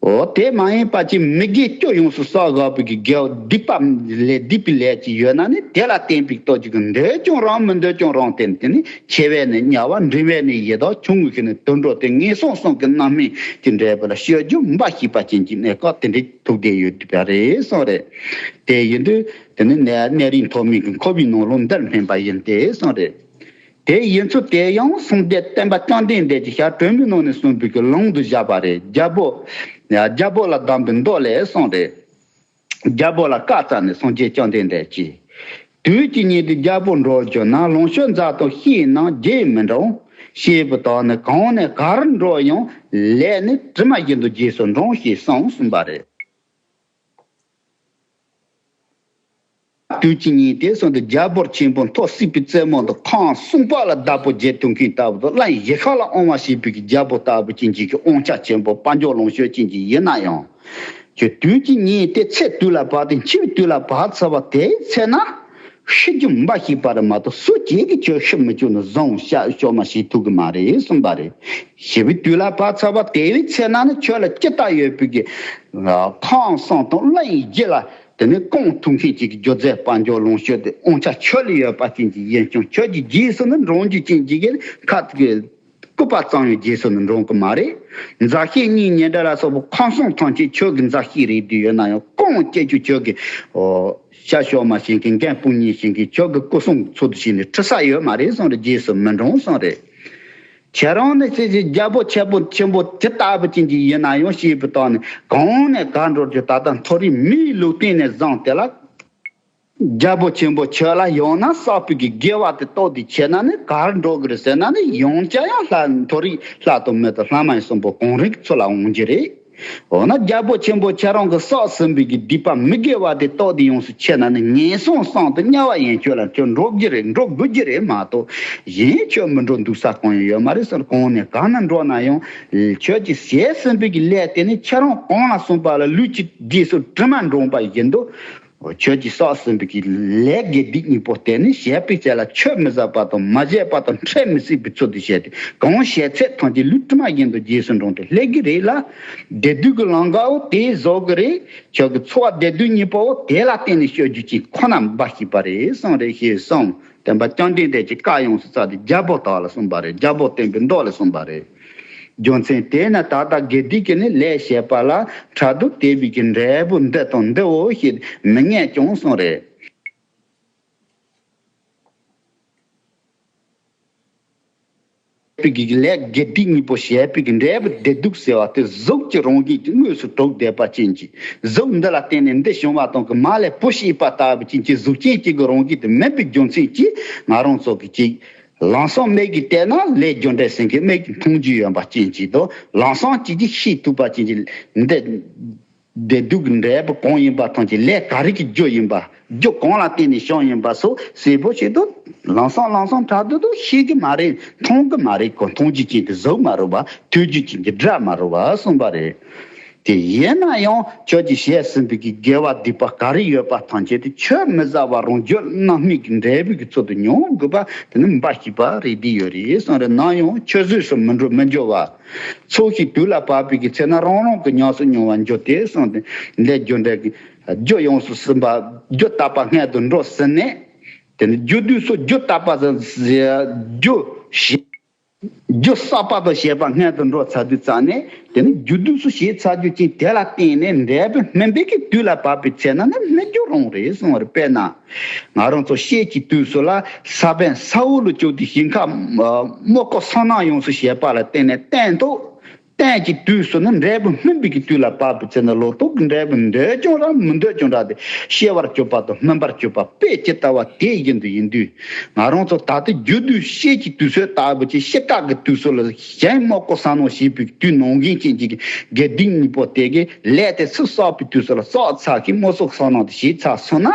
འོ་དེ་མ་ཡིན་པ་ཅིག་མི་དགེ་བཅུ་ཡོངས་སུ་བསགས་དགོས་པའི་གི་དགེ་བ་སྡིག་པ་ལས་སྡིག་པའི་ལས་ཅིག་ཡོད་ན་ནི་དེ་ལ་བརྟེན་པའི་སྟོབས་ཀྱིས་འདོད་ཀྱང་རུང་མི་འདོད་ཀྱང་རུང་བརྟེན་དེ་ནི་འཆི་བས་ནི་དམྱལ་བ་འབྲིང་བས་ནི་ཡི་དྭགས་ཆུང་ངུ་ཞིག་ནི་དུད་འགྲོ་སྟེ་ངན་སོང་གསུམ་གྱི་རྣམ་སྨིན་གྱི་འབྲས་བུ་ལ་སྤྱོད་རྒྱུ་འབའ་ཞིག་པ་ཅན་གྱི་གནས་སྐབས་དེ་འདྲའི་ཐུག་བསྡད་ཡོད་པ་རེད་གསུངས་རེད། དེ་ཡིན་དུས་དེ་ནི་གནས་གནས་རིས་མཐོ་དམན་གྱི་འཁོར་བའི་ནང་ལོགས་འདིར་སྨིན་པ་ཡིན་ཏེ་གསུངས་རེད། དེ་ཡིན་ཚུལ་དེ་ཡང་གསུང་སྡེ་བསྟན་པ་བཅོམ་ལྡན་འདས་ཀྱི་ཞལ་དྲུང་པའི་ནང་ནས་གསུངས་པའི་གི་ལུང་དུ་བཞག་པ་རེད། རྒྱལ་པོ། རྒྱལ་པོ་ལ་གདམས་པའི་མདོ་ལས་གསུངས་ཏེ། རྒྱལ་པོ་ལ་བཀའ་སྩལ་ནས་སངས་རྒྱས་བཅོམ་ལྡན་འདས་ཀྱིས། དུས་ཀྱི་ཉིན་དུ་རྒྱལ་པོ་འགྲོགས་གྱུར་ན། ལོངས་སྤྱོད་མཛའ་དང་བཤེས་རྣམས་རྗེས་མི་འབྲང་། ཞེས་པ་དག་ནི་གང་ནས་ག་རུ་འགྲོ་ཡང་ལས་ནི་དྲི་མ་བཞིན་དུ་རྗེས་སུ་འབྲང་ཞེས་གསུངས་གསུངས་པ་རེད། དུས་ཀྱི་ཉིན་དེ་སོང་སྟེ་རྒྱལ་པོ་ཆེན་པོ་མཐོ་སྲིད་པའི་རྩེ་མོ་དུ་ཁང་གསུམ་པ་ལ་བདག་པོ་རྒྱལ་ཐུག་མཁན་ལྟ་བུ་དང་གླིང་བཞི་ཁ་ལ་དབང་བ་བྱེད་པའི་རྒྱལ་པོ་ལྟ་བུ་ཅན་གྱི་དབང་ཆ་ཆེན་པོ་དཔལ་འབྱོར་ལོངས་སྤྱོད་ཅན་གྱི་ཡིན་ན་ཡང་། ཁྱོད་དུས་ཀྱི་ཉིན་དེ་ཚེ་དུས་ལ་བབ་སྟེ་འཆི་བའི་དུས་ལ་བབ་ཚར་བ་དེའི་ཚེ་ན། ཤི་རྒྱུ་འབའ་ཞིག་པ་རེད་མ་གཏོགས་སུ་གཅིག་གིས་ཁྱོད་ཤི་མི་བཅུག་ནི་བཟང་བཤད་ཤོར་མ་ཤི་ཐུབ་གི་མ་རེད་གསུངས་པ་རེད། ཤི་བའི་དུས་ལ་བབ་ཚར་བ་དེའི་ཚེ་ན་ནི་ཁྱོད་ལ་ཅི་ལྟར་ཡོད་པའི་གི་ཁང་གསུམ་དང་གླིང་བཞི་ལ་དེ་ནི་སྐུ་ཐུག་མཁན་གཅིག་གི་རྒྱུ་མཚན་དཔལ་འབྱོར་ལོངས་སྤྱོད་དེ་དབང་ཆ་ཁྱོད་ལ་ཡོད་པ་ཅན་གྱི་ཡིན་ཀྱང་ཁྱོད་ཀྱི་རྗེས་སུ་ནི་འབྲང་རྒྱུ་ཅན་གྱི་གི་ཁ་གི་སྐུད་པ་བཙིར་ཡང་རྗེས་སུ་ནི་འབྲང་གི་མ་རེད། མཛའ་བཤེས་གཉེན་ཉེ་འབྲེལ་ལ་སོགས་པ་ཁམས་གསུམ་ཐམས་ཅད་ཁྱོད་ཀྱི་མཛའ་བཤེས་རེད་དུས་ཡོད་ན་ཡང་གང་སྐྱེ་རྒྱུ་ཁྱོད་ཀྱི་ཤ་ཤོར་མ་ཤེས་མཁན་རྒན་དཔུང་གཉེན་ཤེས་མཁན་ཁྱོད་ཀྱི་སྐུ་སྲུང་ཚུལ་དུ་བྱས་ནས་ཁྲི་ས་ཡོད་མ་རེད་གསུངས་རེད། རྗེས་སུ་མི་འབྲང་གསུངས་རེད། ཁྱེད་རང་ནི་ཅི་ཞིག་རྒྱལ་པོ་ཆེན་པོ་ཆེན་པོ་ཇི་ལྟ་བུ་ཅན་གྱི་ཡིན་ན་ཡང་ཞེས་པའི་ཐོག་ནས་གང་ནས་ག་འགྲོ་རྒྱུ་ད་ལྟ་མཐོ་རིས་མིའི་ལུས་རྟེན་ནས་བཟུང་སྟེ་ལ། རྒྱལ་པོ་ཆེན་པོ་ཁྱོད་ལ་ཡང་ན་བསགས་པའི་གི་དགེ་བ་དེ་རྟོགས་ཏེ་བྱས་ན་ནི་གར་འགྲོ་གི་རེད་ཟེར་ན་ནི་ཡང་བསྐྱར་ཡང་ལྷ་མཐོ་རིས་ལྷ་དང་མི་དང་ལྷ་མ་ཡིན་གསུམ་པོ་གང་རིགས་ཚུར་ལ་འོང་རྒྱུ་རེད། འོ་ན་རྒྱལ་པོ་ཆེན་པོ་ཁྱེད་རང་གི་བསགས་ཟིན་པའི་གི་སྡིག་པ་མི་དགེ་བ་དེ་རྟོགས་ཏེ་ཡོངས་སུ་ཆད་ན་ནི་ངན་སོང་གསུམ་དུ་དམྱལ་བ་ཡན་ཆོད་ལ་ཁྱོད་འགྲོ་རྒྱུ་རེད། འགྲོ་དགོས་རྒྱུ་རེད་མ་གཏོགས་གཞན་ཁྱོད་མི་འགྲོ་འདུག་ས་གང་ཡང་ཡོད་མ་རེད་ཟེར། གང་ནས་གང་ན་འགྲོ་ན་ཡང་ཁྱོད་ཀྱིས་བྱས་ཟིན་པའི་གི་ལས་དེ་ནི་ཁྱེད་རང་གང་ལ་སོང་པ་ལ་ལུས་ཀྱི་རྗེས་སུ་དྲི་མ་འབྲང་པ་བཞིན་དུ། ཁྱོད་ཀྱིས་བསགས་ཟིན་པའི་གི་ལས་དགེ་སྡིག་གཉིས་པོ་དེ་ནི་བྱས་པའི་ཚེ་ལ་ཆོད་མི་ཟ་བ་དང་མ་བྱས་པ་དང་འཕྲད་མི་སྲིད་པའི་ཚུལ་དུ་བྱས་ཏེ་གང་བྱས་ཚད་ཐམས་ཅད་ལུས་དྲི་མ་བཞིན་དུ་རྗེས་སུ་འབྲང་སྟེ་སླེབས་ཀྱི་རེད་ལ། བདེ་སྡུག་གི་ལམ་ཀའོ་དེ་བཟོ་གི་རེད། ཁྱོད་ཀྱི་འཚོ་བ་བདེ་སྡུག་གཉིས་པོའོ་དེ་ལ་བརྟེན་ནས་སྤྱོད་རྒྱུ་ཅིག་ཁོ་ན་འབའ་ཞིག་པ་རེད་གསུངས་རེད་ཞེས་གསུངས། བསྟན་པ་བཅོམ་ལྡན་འདས་ཀྱིས་བཀའ་ཡོངས་སུ་སྩལ་ཏེ་རྒྱལ་པོ་དག་ལ་གསུངས་པ་རེད། རྒྱལ་པོ་བསྟན་པའི་མདོ་ལ་གསུངས་པ་རེད། རྒྱུ་མཚན་དེས་ན་ད་ལྟ་དགེ་སྡིག་གི་ནི་ལས་བྱས་པ་ལ་ཕྲག་དོག་དེ་བས་ཀྱི་འབྲས་བུ་འདི་དང་འདིའོ་ཞེས་མི་ངེས་ཀྱང་གསུངས་རེད། པའི་གི་ལས་དགེ་སྡིག་གཉིས་པོ་བྱས་པའི་གི་འབྲས་བུ་བདེ་སྡུག་ཟེར་བ་དེ་གཟུགས་ཀྱི་རང་བཞིན་གྱི་དངོས་སུ་གྲུབ་བསྡད་པ་ཅན་གྱི་གཟུགས་འདི་ལ་བརྟེན་ནས་འདི་བྱུང་བ་དང་གི་མ་ལས་བུ་སྐྱེས་པ་ལྟ་བུ་ཅན་གྱི་གཟུགས་ཅན་གཅིག་གི་རང་བཞིན་དུ་མིན་པའི་རྒྱུ་མཚན་གྱིས་ང་རང་ཚོ་གི་ཅིག་ལམ་སང་མིག་གིས་བལྟས་ན་ལས་རྒྱུ་འབྲས་སེམས་ཀྱི་མིག་གིས་མཐོང་རྒྱུ་ཡོད་པ་ཅན་གྱི་དང་ལམ་སང་ཅིག་ཅིག་ཤེས་ཐུབ་པ་ཅན་གྱི་འདི། བདེ་སྡུག་གི་འབྲས་བུ་གང་ཡིན་པ་ཐམས་ཅད་ལས་ག་རེ་གི་རྒྱུ་ཡིན་པ། རྒྱུ་གང་ལ་བརྟེན་ནས་བྱུང་ཡིན་པ་སོགས་གསལ་པོ་ཞིག་ཏུ་ལམ་སང་ལམ་སང་ཕྲག་དོག་ཏུ་ཤེས་ཀྱི་མ་རེད། མཐོང་གི་མ་རེད། ཁོ་མཐོང་རྒྱུ་ཅན་གྱི་གཟུགས་མ་རུང་བ། ཐོས་རྒྱུ་ཅན་གྱི་སྒྲ་མ་རུང་བ་གསུངས་པ་རེད། དེ་ཡིན་ན་ཡང་ཁྱོད་ཀྱིས་བྱས་ཟིན་པའི་གི་དགེ་བ་སྡིག་པ་ག་རེ་ཡོད་པ་ཐམས་ཅད་དེ་ཆོད་མི་ཟ་བ་རང་རྒྱུད་རྣམ་སྨིན་གྱི་འབྲས་བུ་གི་ཚུལ་དུ་མྱོང་དགོས་པ་དེ་ནི་འབའ་ཞིག་པ་རེད་བསྡད་ཡོད་རེད་གསུངས་རེད། ནམ་ཡང་ཆུད་ཟོས་སུ་མི་འགྲོ་མི་འགྱུར་བ། ཚོགས་ཤིག་དུས་ལ་བབ་པའི་གི་ཚེ་ན་རང་རང་གི་ཉམས་སུ་མྱོང་བར་འགྱུར་ཏེ་གསུངས་ཏེ། ལས་རྒྱུ་འབྲས་ཀྱི་རྒྱུ་ཡོངས་སུ་ཟིན་པ། རྒྱུ་དག་པ་སྔོན་དུ་འགྲོ་ཟིན་ནས། དེ་ནི་རྒྱུ་དུས་སུ་རྒྱུ་དག་པ་ཟིན། རྒྱུ་ཞེས། རྒྱུ་བསགས་པ་དང་བྱས་པ་སྔོན་དུ་འགྲོ་ཚར་དུས་ཙམ་ནས་དེ་ནི་རྒྱུ་དུས་སུ་བྱས་ཚར་རྒྱུ་ཅན་དེ་ལ་བརྟེན་ནས་འབྲས་བུ་སྨིན་པའི་གི་དུས་ལ་བབ་པའི་ཚེ་ན་ནི་སྨིན་རྒྱུ་རང་རེད་གསུངས་པ་རེད། དཔེར་ན། ང་རང་ཚོ་ཤེལ་གྱི་དུས་སུ་ལ་ས་བོན་ས་འོག་ལ་བཅུག་སྟེ་ཞིང་ཁ་རྨོ་སྐོར་སོ་ནམ་ཡོངས་སུ་བྱེད་པ་ལ་བརྟེན་ནས་བརྟན་ཐོག་བརྟན་གྱི་དུས་སུ་ནི་འབྲས་བུ་སྨིན་པའི་གི་དུས་ལ་བབ་པའི་ཚེ་ན་ལོ་ཏོག་གི་འབྲས་བུ་འདོད་ཀྱང་རག་མི་འདོད་ཀྱང་རག་སྟེ་ཤེས་པར་གྱུར་པ་དང་སྨིན་པར་གྱུར་པ་དཔེ་ཇི་ལྟ་བ་དེ་བཞིན་དུ་ཡིན་དུས། ང་རང་ཚོ་ད་ལྟ་རྒྱུ་དུས་ཤེལ་གྱི་དུས་ཚོད་ལྟ་བུ་ཅིག་ཤི་ཁ་གི་དུས་སུ་ལ་གཞན་རྨོ་སྐོར་སོ་ནམ་བྱེད་པའི་དུས་ནང་བཞིན་ཅན་གྱི་དགེ་སྡིག་གཉིས་པོ་དེ་གི་ལས་དེ་ཚུར་བསགས་པའི་དུས་སུ་ལ་བསགས་ཚར་གི་རྨོ་སྐོར་སོ་ནམ་དེ་བྱས་ཚར་སོང་ན།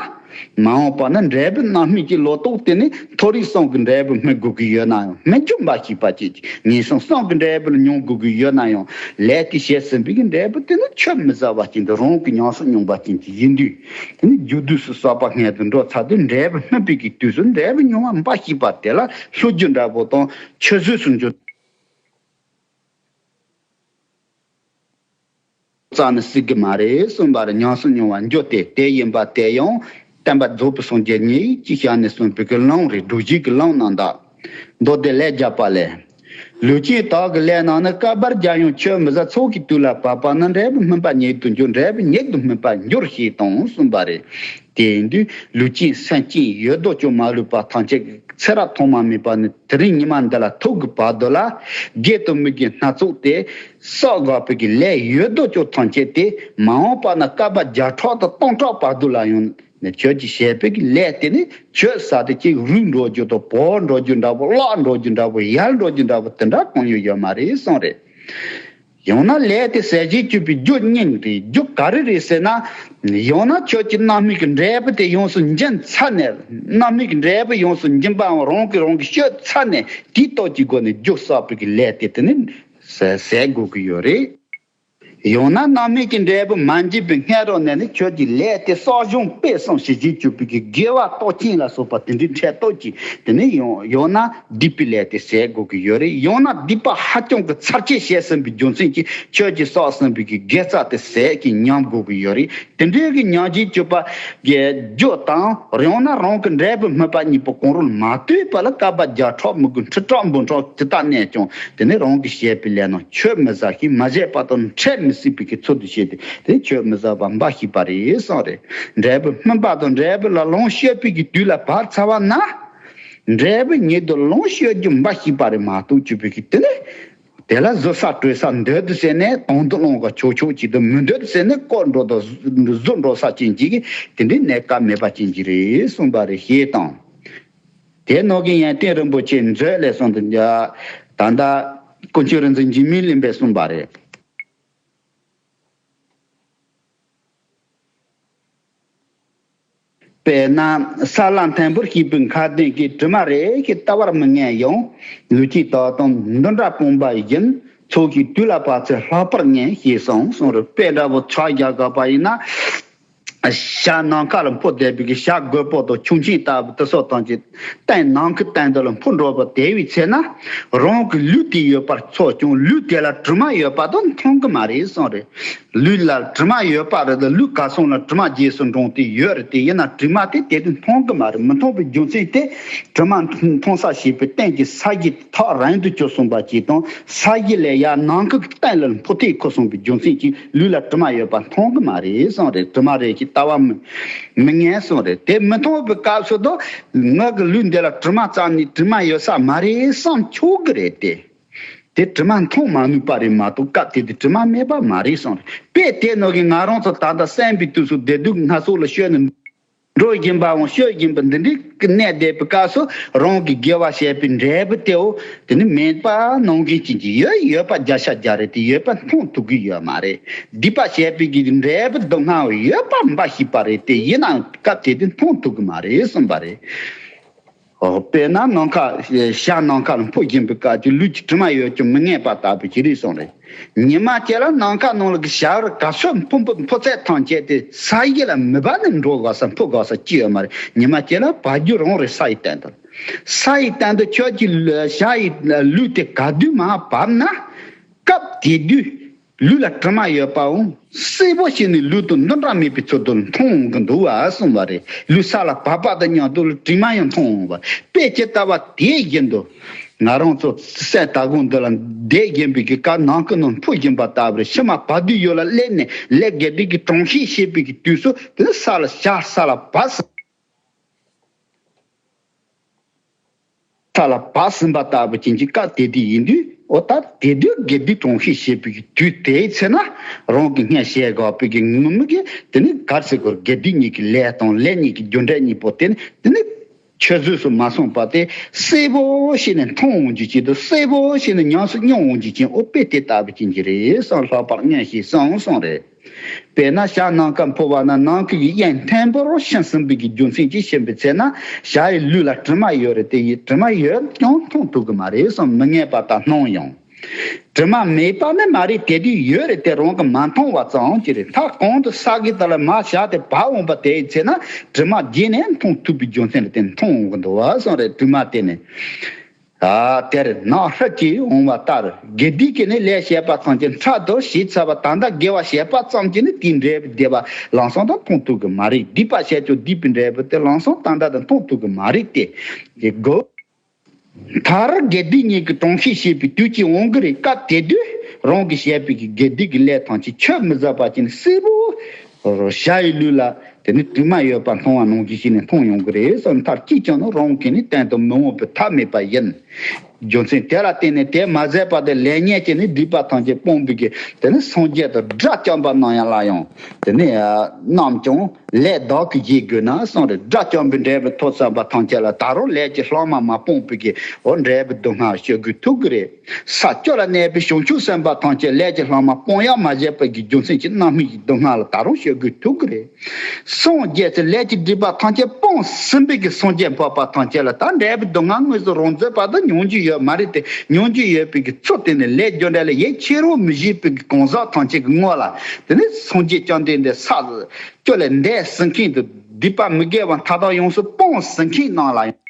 མ་འོངས་པ་ན་འབྲས་བུ་རྣམ་སྨིན་གྱི་ལོ་ཏོག་དེ་ནི་མཐོ་རིས་གསུམ་གྱི་འབྲས་བུ་སྨིན་དགོས་ཀྱི་ཡོད་ན་ཡང་སྨིན་རྒྱུ་འབའ་ཞིག་པ་ཅིག་ངན་སོང་གསུམ་གྱི་འབྲས་བུ་ལ་མྱོང་དགོས་ཀྱི་ཡོད་ན་ཡང་ལས་དེ་བྱས་ཟིན་པའི་གི་འབྲས་བུ་དེ་ནི་ཆོད་མི་ཟ་བ་ཅན་དུ་རང་གི་ཉམས་སུ་མྱོང་བ་ཅན་གྱི་ཡིན་དུས། དེ་ནི་རྒྱུ་དུས་སུ་བསགས་པ་སྔོན་དུ་འགྲོ་ཚར་དུས་འབྲས་བུ་སྨིན་པའི་གི་དུས་སུ་འབྲས་བུ་མྱོང་བ་འབའ་ཞིག་པ་དེ་ལ་ལྷོ་རྒྱུ་འདྲ་པོ་དང་ཆུད་ཟོས་སུ་འགྱུར། རྩ་ནས་སྲིད་གི་མ་རེད་གསུངས་པ་རེད། ཉམས་སུ་མྱོང་བ་འགྱུར་ཏེ། དེ་ཡིན་པ་དེ་ཡང་བསྟན་པ་རྫོགས་པའི་སངས་རྒྱས་ཉིད་ཀྱིས་ཞལ་ནས་གསུངས་པའི་གི་ལུང་རེད། སྒྲོ་བཞིན་གྱི་ལུང་རྣམས་དང་། མདོ་སྡེ་ལས་བརྒྱ་པ་ལས། ལུས་ཅན་དག་གི་ལས་རྣམས་ནི། བསྐལ་པར་བརྒྱ་ཡང་ཆོས་མི་ཟད། ཚོགས་ཀྱི་དུས་ལ་བབ་པ་ན། འབྲས་བུ་སྨིན་པ་ཉིད་དུ་འགྱུར། འབྲས་བུ་ཉིད་དུ་སྨིན་པར་འགྱུར་ཞེས་དང་གསུངས་པ་རེད། དེ་ཡིན་དུས་ལུས་ཅན་སེམས་ཅན་ཡོད་དོ་ཅོག་མ་ལུས་པ་ཐམས་ཅད་ཀྱི་ཚེ་རབས་ཐོག་མ་མེད་པ་ནས་དེ་རིང་ཉི་མ་འདི་ལ་ཐུག་གི་བར་དུ་ལ། དགེ་དང་མི་དགེ་སྣ་ཚོགས་ཏེ་བསགས་དགོས་པའི་གི་ལས་ཡོད་དོ་ཅོག་ཐམས་ཅད་དེ་མ་འོངས་པ་ན་བསྐལ་པ་བརྒྱ་ཕྲག་དང་སྟོང་ཕྲག་བར་དུ་ལ་ཡང་ནས་ཁྱོད་ཀྱིས་བྱས་པའི་གི་ལས་དེ་ནི་ཁྱོད་ས་དེ་གཅིག་རུལ་འགྲོ་རྒྱུ་དང་བོར་འགྲོ་རྒྱུ་འདྲ་པོ། བརླག་འགྲོ་རྒྱུ་འདྲ་པོ། ཡལ་འགྲོ་རྒྱུ་འདྲ་པོ་དེ་འདྲ་གང་ཡང་ཡོད་མ་རེད་གསུངས་རེད། ཡང་ན་ལས་དེ་ཟད་བྱེད་གཅོད་པའི་རྒྱུ་གཉིས་རེད། རྒྱུ་ག་རེ་རེད་ཟེར་ན། ཡང་ན་ཁྱོད་ཀྱི་རྣམ་སྨིན་གྱི་འབྲས་བུ་དེ་ཡོངས་སུ་འབྱིན་ཚར་ནས། རྣམ་སྨིན་གྱི་འབྲས་བུ་ཡོངས་སུ་འབྱིན་པའང་རང་གིས་རང་གིས་གཅོད་ཚར་ནས། དེའི་སྟོབས་ཀྱི་སྒོ་ནས་རྒྱུ་བསགས་པའི་གི་ལས་དེ་དེ་ནི་ཟད་ཟད་དགོས་ཀྱི་ཡོད་རེད། ཡང་ན་རྣམ་སྨིན་གྱི་འབྲས་བུ་མ་འབྱིན་པའི་སྔ་རོལ་ནས་ནི་ཁྱོད་ཀྱི་ལས་དེ་བསགས་སྦྱོང་སྤེལ་གསུམ་ཞི་བྱེད་གཅོད་པའི་གི་དགེ་བ་རྟོག་ཅན་ལ་སོགས་པ་དེ་འདྲའི་འཕྲལ་རྟོགས་ཀྱིས་དེ་ནི་ཡང་ཡང་ན་སྡིག་པའི་ལས་དེ་ཟད་དགོས་ཀྱི་ཡོད་རེད། ཡང་ན་སྡིག་པ་ཧ་ཅང་གི་ཚར་གཅོད་བྱས་ཟིན་པའི་རྒྱུ་མཚན་གྱིས་ཁྱོད་ཀྱིས་བསགས་ཟིན་པའི་གི་དགེ་རྩ་དེ་ཟད་ཀྱི་ཉམས་དགོས་ཀྱི་ཡོད་རེད། དེ་འདྲའི་གི་ཉམས་བཞེས་གཅོད་པ་གི་རྒྱུ་དང་ཡང་ན་རང་གི་འབྲས་བུ་སྨིན་པ་གཉིས་པོ་གང་རུང་མ་ལྟོས་པ་ལ་བསྐལ་པ་བརྒྱ་ཕྲག་མི་དགོས་ཁྲི་ཕྲག་འབུམ་ཕྲག་ཇི་ལྟར་གནས་ཀྱང་དེ་ནི་རང་གིས་བྱས་པའི་ལས་རྣམས་ཆོད་མི་ཟ་ཞིང་མ་བྱས་པ་དང་འཕྲད་མི་སྲིད་པའི་གི་ཚུལ་དུ་བྱས་ཏེ་དེ་ཆོད་མི་ཟ་བར་འབའ་ཞིག་པ་རེད་གསུངས་རེད། འབྲས་བུ་སྨིན་པ་དང་འབྲས་བུ་ལ་ལོངས་སྤྱོད་པའི་གི་དུས་ལ་བབ་ཚར་བ་ན། འབྲས་བུ་ཉིད་དུ་ལོངས་སྤྱོད་རྒྱུ་འབའ་ཞིག་པ་རེད་མ་གཏོགས་གཅིག་པའི་གི་དེ་ནི། དེ་ལ་བཟོད་ས་སྤྲོད་ས་འདོད་དུ་ཟེར་ནས་དོན་དུ་སློང་ག་ཆོག་ཆོག་ཅིག་ཏུ་མི་འདོད་ཟེར་ནས་བཀོད་འགྲོ་དང་བཟོད་འགྲོ་ས་ཅན་ཅིག་གིས་དེ་འདྲའི་གནས་སྐབས་མེད་པ་ཅན་ཅིག་རེད་གསུངས་པ་རེད་ཞེས་དང་། དེ་ནང་གི་ཡོན་ཏན་རིན་པོ་ཆེ་མཛོད་ལས་གསུངས་ཏེ། ད་ལྟ་དཀོན་མཆོག་རིག་འཛིན་འཇིགས་མེད་གླིང་པས་གསུངས་པ་རེད། དཔེར་ན་ས་ལ་མཐོན་པོར་སྐྱེས་པའི་མཁར་ལྡིང་གི་དྲི་མ་རེ་ཞིག་བལྟ་བར་མི་ངན་ཡང་། ལུས་ཅན་དག་དང་འདི་འདྲ་སྤངས་པ་བཞིན། ཚོགས་ཀྱི་དུས་ལ་བབ་ཚེ་ལྷག་པར་ངན་ཞེས་གསུངས་གསུངས་རེད། དཔེ་འདྲ་པོ་ཕྱག་རྒྱ་དགོས་པ་ཡིན་ན། ཞྭ་ནམ་མཁའ་ལ་འཕུར་བསྡད་པའི་གི་བྱ་རྒོད་པོ་དང་ཁྱུང་ཆེན་ལྟ་བུ་དེ་ཚོ་དང་གཅིག་སྟེང་ནམ་མཁའི་སྟེང་དུ་ལ་འཕུར་འགྲོ་བ་དེ་བའི་ཚེ་ན། རང་གི་ལུས་དེ་ཡོད་པར་ཚོར་ཀྱང་ལུས་དེ་ལ་དྲི་མ་ཡོད་པ་དང་མཐོང་གི་མ་རེད་གསུངས་རེད། ལུས་ལ་དྲི་མ་ཡོད་པ་རེད། ལུས་ག་སོང་ལ་དྲི་མ་རྗེས་སུ་འབྲངས་ཏེ་ཡོད་རེད། དེ་ཡིན་ན་དྲི་མ་དེ་དེ་དུས་མཐོང་གི་མ་རེད། མི་མཐོང་བའི་རྒྱུ་མཚན་དེ་དྲི་མ་མཐོང་ས་ཞེས་པའི་སྟེང་གི་ས་གཞི་ཐག་རིང་དུ་གྱུར་སོང་བ་ཅིག་དང་ས་གཞི་ལས་ཡར་ནམ་མཁའི་སྟེང་ལ་འཕུར་ཐལ་འཁོར་སོང་བའི་རྒྱུ་མཚན་གྱིས་ལུས་ལ་དྲི་མ་ཡོད་པ་མཐོང་གི་མ་རེད་གསུངས་རེད། དྲི་མ་རེ་ཞིག་བལྟ་བར་མི་མི་ངན་གསུངས་རེད། དེ་མི་མཐོང་བའི་སྐབས་སུ་དུ་ངའི་གི་ལུས་འདི་ལ་དྲི་མ་ཙམ་ནི་དྲི་མ་ཡོད་ས་མ་རེད་བསམ་ཆོག་གི་རེད་དེ། དེ་དྲི་མ་མཐོང་མ་ནུས་པ་རེད་མ་གཏོགས་སྐབས་དེ་དུས་དྲི་མ་མེད་པ་མ་རེད་གསུངས་རེད། དཔེ་དེ་ནང་གི་ང་རང་ཚོ་ད་ལྟ་གསན་པའི་དུས་སུ་བདེ་སྡུག་སྣ་ཚོགས་ལ་སྤྱོད་ནས་འགྲོ་བཞིན་པའང་སྤྱོད་བཞིན་པ་འདི་འདྲའི་གནས་བསྡད་པའི་སྐབས་སུ་རང་གི་དགེ་བ་བྱས་པའི་འབྲས་བུ་དེའོ་དེ་ནི་མེད་པ་ནང་བཞིན་ཅན་གྱི་ཡོད་ཡོད་པ་བརྒྱ་ཆ་བརྒྱ་རེད་དེ་ཡོད་པ་མཐོང་ཐུབ་ཀྱི་ཡོད་མ་རེད། སྡིག་པ་བྱས་པའི་གི་འབྲས་བུ་སྡུག་བསྔལ་ཡོད་པ་འབའ་ཞིག་པ་རེད་དེ་ཡིན་ནའང་སྐབས་དེ་དུས་མཐོང་ཐུབ་ཀྱི་མ་རེད་གསུངས་པ་རེད། ཨོ། དཔེར་ན་ནམ་མཁའ་བྱ་ནམ་མཁའ་ལ་འཕུར་བཞིན་པའི་སྐབས་ཀྱི་ལུས་ཀྱི་དྲི་མ་ཡོད་ཀྱང་མི་ངན་པ་ལྟ་བུ་ཅིག་རེད་གསུངས་རེད། ཉི་མ་དེ་ལ་ནམ་མཁའ་ནང་ལ་གི་བྱ་ར་ག་ཚོད་འཕུར་འཕུར་འཕུར་ཚད་ཐམས་ཅད་དེ་ས་གཞི་ལ་མི་བབས་ནས་འགྲོ་དགོས་ས་འཕུར་དགོས་ས་ཅི་ཡོད་མ་རེད། ཉི་མ་དེ་ལ་བབས་རྒྱུ་རང་རེད། ས་ཡི་སྟེང་དུ་ས་ཡི་སྟེང་དུ་ཁྱོད་ཀྱི་བྱ་ཡི་ལུས་དེ་ག་དུས་མ་བབས་ན་སྐབས་དེ་དུས། ལུས་ལ་དྲི་མ་ཡོད་པའང་གསལ་པོ་ཞིག་ནས་ལུས་དང་འདི་འདྲ་མེད་པའི་ཚུལ་དུ་མཐོང་གི་འདུག་བ་གསུངས་པ་རེད། ལུས་ས་ལ་བབས་པ་དང་མཉམ་དུ་དྲི་མ་ཡང་མཐོང་བ་དཔེ་ཇི་ལྟ་བ་དེ་བཞིན་དུ། ང་རང་ཚོ་སེམས་ལྟ་སྒོམ་འདི་ལ་བསྡད་བཞིན་པའི་གི་སྐབས་ནམ་མཁའི་ནང་འཕུར་བཞིན་པ་ལྟ་བུ་རེད། ཕྱི་མ་བབས་དུས་ཡོད་ལ་སླེབས་ནས་ལས་དགེ་སྡིག་གི་གྲངས་ཤིག་ཤེས་པའི་གི་དུས་སུ་དེ་ས་ལ་བྱ་ས་ལ་བབས། ས་ལ་བབས་ཟིན་པ་ལྟ་བུ་ཅན་གྱི་སྐབས་དེ་དུས་ཡིན་དུས་ཨོ་ད་དེ་དུས་དགེ་སྡིག་གྲངས་ཤིག་ཤེས་པའི་གི་དུས་དེའི་ཚེ་ན་རང་གི་སྔར་བྱས་དགོས་པའི་གི་ངོ་མི་གི་དེ་ནི་གར་སེ་གོར་དགེ་སྡིག་གཉིས་ཀྱི་ལས་དང་ལས་གཉིས་ཀྱི་རྒྱུ་འབྲས་གཉིས་པོ་དེ་ནི་དེ་ནི་ཆུད་ཟོས་སུ་མ་སོང་བར་དེ་གསལ་པོ་ཞིག་ནས་མཐོང་འོང་རྒྱུ་ཅིག་དང་གསལ་པོ་ཞིག་ནས་ཉམས་སུ་མྱོང་འོང་རྒྱུ་ཅན་ཨོ་དཔེ་དེ་ལྟ་བུ་ཅན་གྱི་རེད་གསུངས། ལྷག་པར་ངན་ཞེས་གསུངས་གསུངས་རེད། དཔེར་ན་བྱ་ནམ་མཁའ་འཕུར་བ་ན་ནམ་མཁའི་གི་དབྱིངས་མཐོན་པོར་ཕྱིན་ཟིན་པའི་གི་རྒྱུ་མཚན་གྱིས་ཕྱིན་པའི་ཚེ་ན་བྱ་ཡི་ལུས་ལ་དྲི་མ་ཡོད་རེད་དེ་ཡི་དྲི་མ་ཡོད་ཀྱང་མཐོང་ཐུབ་ཀྱི་མ་རེད་གསུངས། མི་ངན་པ་དག་སྣང་ཡང་། དྲི་མ་མེད་པ་ནི་མ་རེད་དེ་དུས་ཡོད་རེད་དེ་རང་གིས་མ་མཐོང་བ་ཙམ་ཅིག་རེད། མཐའ་གང་དུ་ས་གི་དག་ལ་མ་བྱ་དེ་བབས་འོང་པ་དེའི་ཚེ་ན་དྲི་མ་རྗེས་ནས་མཐོང་ཐུབ་པའི་རྒྱུ་མཚན་རེད་དེ་མཐོང་འོང་གི་འདུག་བ་གསུངས་རེད། དྲི་མ་དེ་ནི། ཨ་དེར་ནག་ཧྲི་ཅིག་འོང་བ་ལྟར། དགེ་སྡིག་གི་ནི་ལས་བྱས་པ་ཐམས་ཅད་མཐར་ཐུག་ཞེས་བྱ་བ་ད་ལྟ་དགེ་བ་བྱས་པ་ཙམ་གྱིས་ནི་དེའི་འབྲས་བུ་བདེ་བ་ལམ་སང་དང་མཐོང་ཐུབ་ཀྱི་མ་རེད། སྡིག་པ་བྱས་ཀྱང་སྡིག་པའི་འབྲས་བུ་དེ་ལམ་སང་ད་ལྟ་དང་མཐོང་ཐུབ་ཀྱི་མ་རེད་དེ། དགེ་དགོས། མཐར་དགེ་སྡིག་གཉིས་ཀྱི་གྲངས་ཤེས་བྱེད་པའི་དུས་ཀྱང་འོང་གི་རེད། སྐབས་དེ་དུས་རང་གིས་བྱས་པའི་གི་དགེ་སྡིག་གི་ལས་ཐམས་ཅད་ཆུད་མི་ཟ་བ་ཅིག་ནི་གསལ་པོ་བྱ་ཡི་ལུས་ལ་དེ་ནི་དྲི་མ་ཡོད་པ་མཐོང་བ་ནང་བཞིན་བྱས་ནས་མཐོང་ཡོང་གི་རེད་བསམ། མཐར་གཅིག་ཀྱང་ནི་རང་གིས་ནི་གཏན་དུ་མི་དབང་བའི་ཐབས་མེད་པ་ཡིན། རྒྱུ་མཚན་དེ་ལ་བརྟེན་ནས་དེ་མ་ཟད་པ་དེ་ལས་ཉེས་ཀྱིས་ནི་སྡིག་པ་ཐམས་ཅད་སྤོང་བའི་གི་དེ་ནི་སངས་རྒྱས་དང་དགྲ་བཅོམ་པ་རྣམས་ཡང་ལ་ཡང་དེ་ནི་རྣམས་ཀྱང་ལས་བདག་གིས་བྱེད་དགོས་ན་གསུངས་རེད། དགྲ་བཅོམ་པའི་འབྲས་བུ་ཐོབ་ཚར་བ་ཐམས་ཅད་ལ་ད་རུང་ལས་ཀྱི་ལྷག་མ་མ་སྤངས་པའི་གི་འོ་འབྲས་བུ་སྡུག་བསྔལ་སྤྱོད་དགོས་ཐུག་གི་རེད། ས་བཅུ་ལ་གནས་པའི་བྱང་ཆུབ་སེམས་དཔའ་ཐམས་ཅད་ལས་ཀྱི་ལྷག་མ་སྤོང་ཡག་མ་བྱས་པའི་གི་རྒྱུ་མཚན་གྱིས་རྣམ་སྨིན་གྱི་སྡུག་བསྔལ་ལ་ད་རུང་སྤྱོད་དགོས་ཐུག་གི་རེད། སངས་རྒྱས་ཀྱི་ལས་ཀྱི་སྒྲིབ་པ་ཐམས་ཅད་སྤངས་ཟིན་པའི་གི་སངས་རྒྱས་འཕགས་པ་ཐམས་ཅད་ལ་ད་འབྲས་བུ་སྡུག་བསྔལ་དངོས་སུ་རང་མཛད་པ་དང་མྱོང་རྒྱུ་ཡོད་མ་རེད་དེ། མྱོང་རྒྱུ་ཡོད་པའི་གི་ཚུལ་དེ་ནི་ལས་རྒྱུ་འབྲས་ལ་ཡིད་ཆེས་རོགས་མི་བྱེད་པའི་གི་གང་ཟག་ཐམས་ཅད་ཀྱི་དངོས་ལ་དེ་ནི་སངས་རྒྱས་བཅོམ་ལྡན་འདས་ས་བཅུ་ལས་འདས་ཟིན་མཁན་དུ་སྡིག་པ་མི་དགེ་བ་མཐའ་དག་ཡོངས་སུ་སྤངས་ཟིན་མཁན་རྣམས་ལ་ཡང་།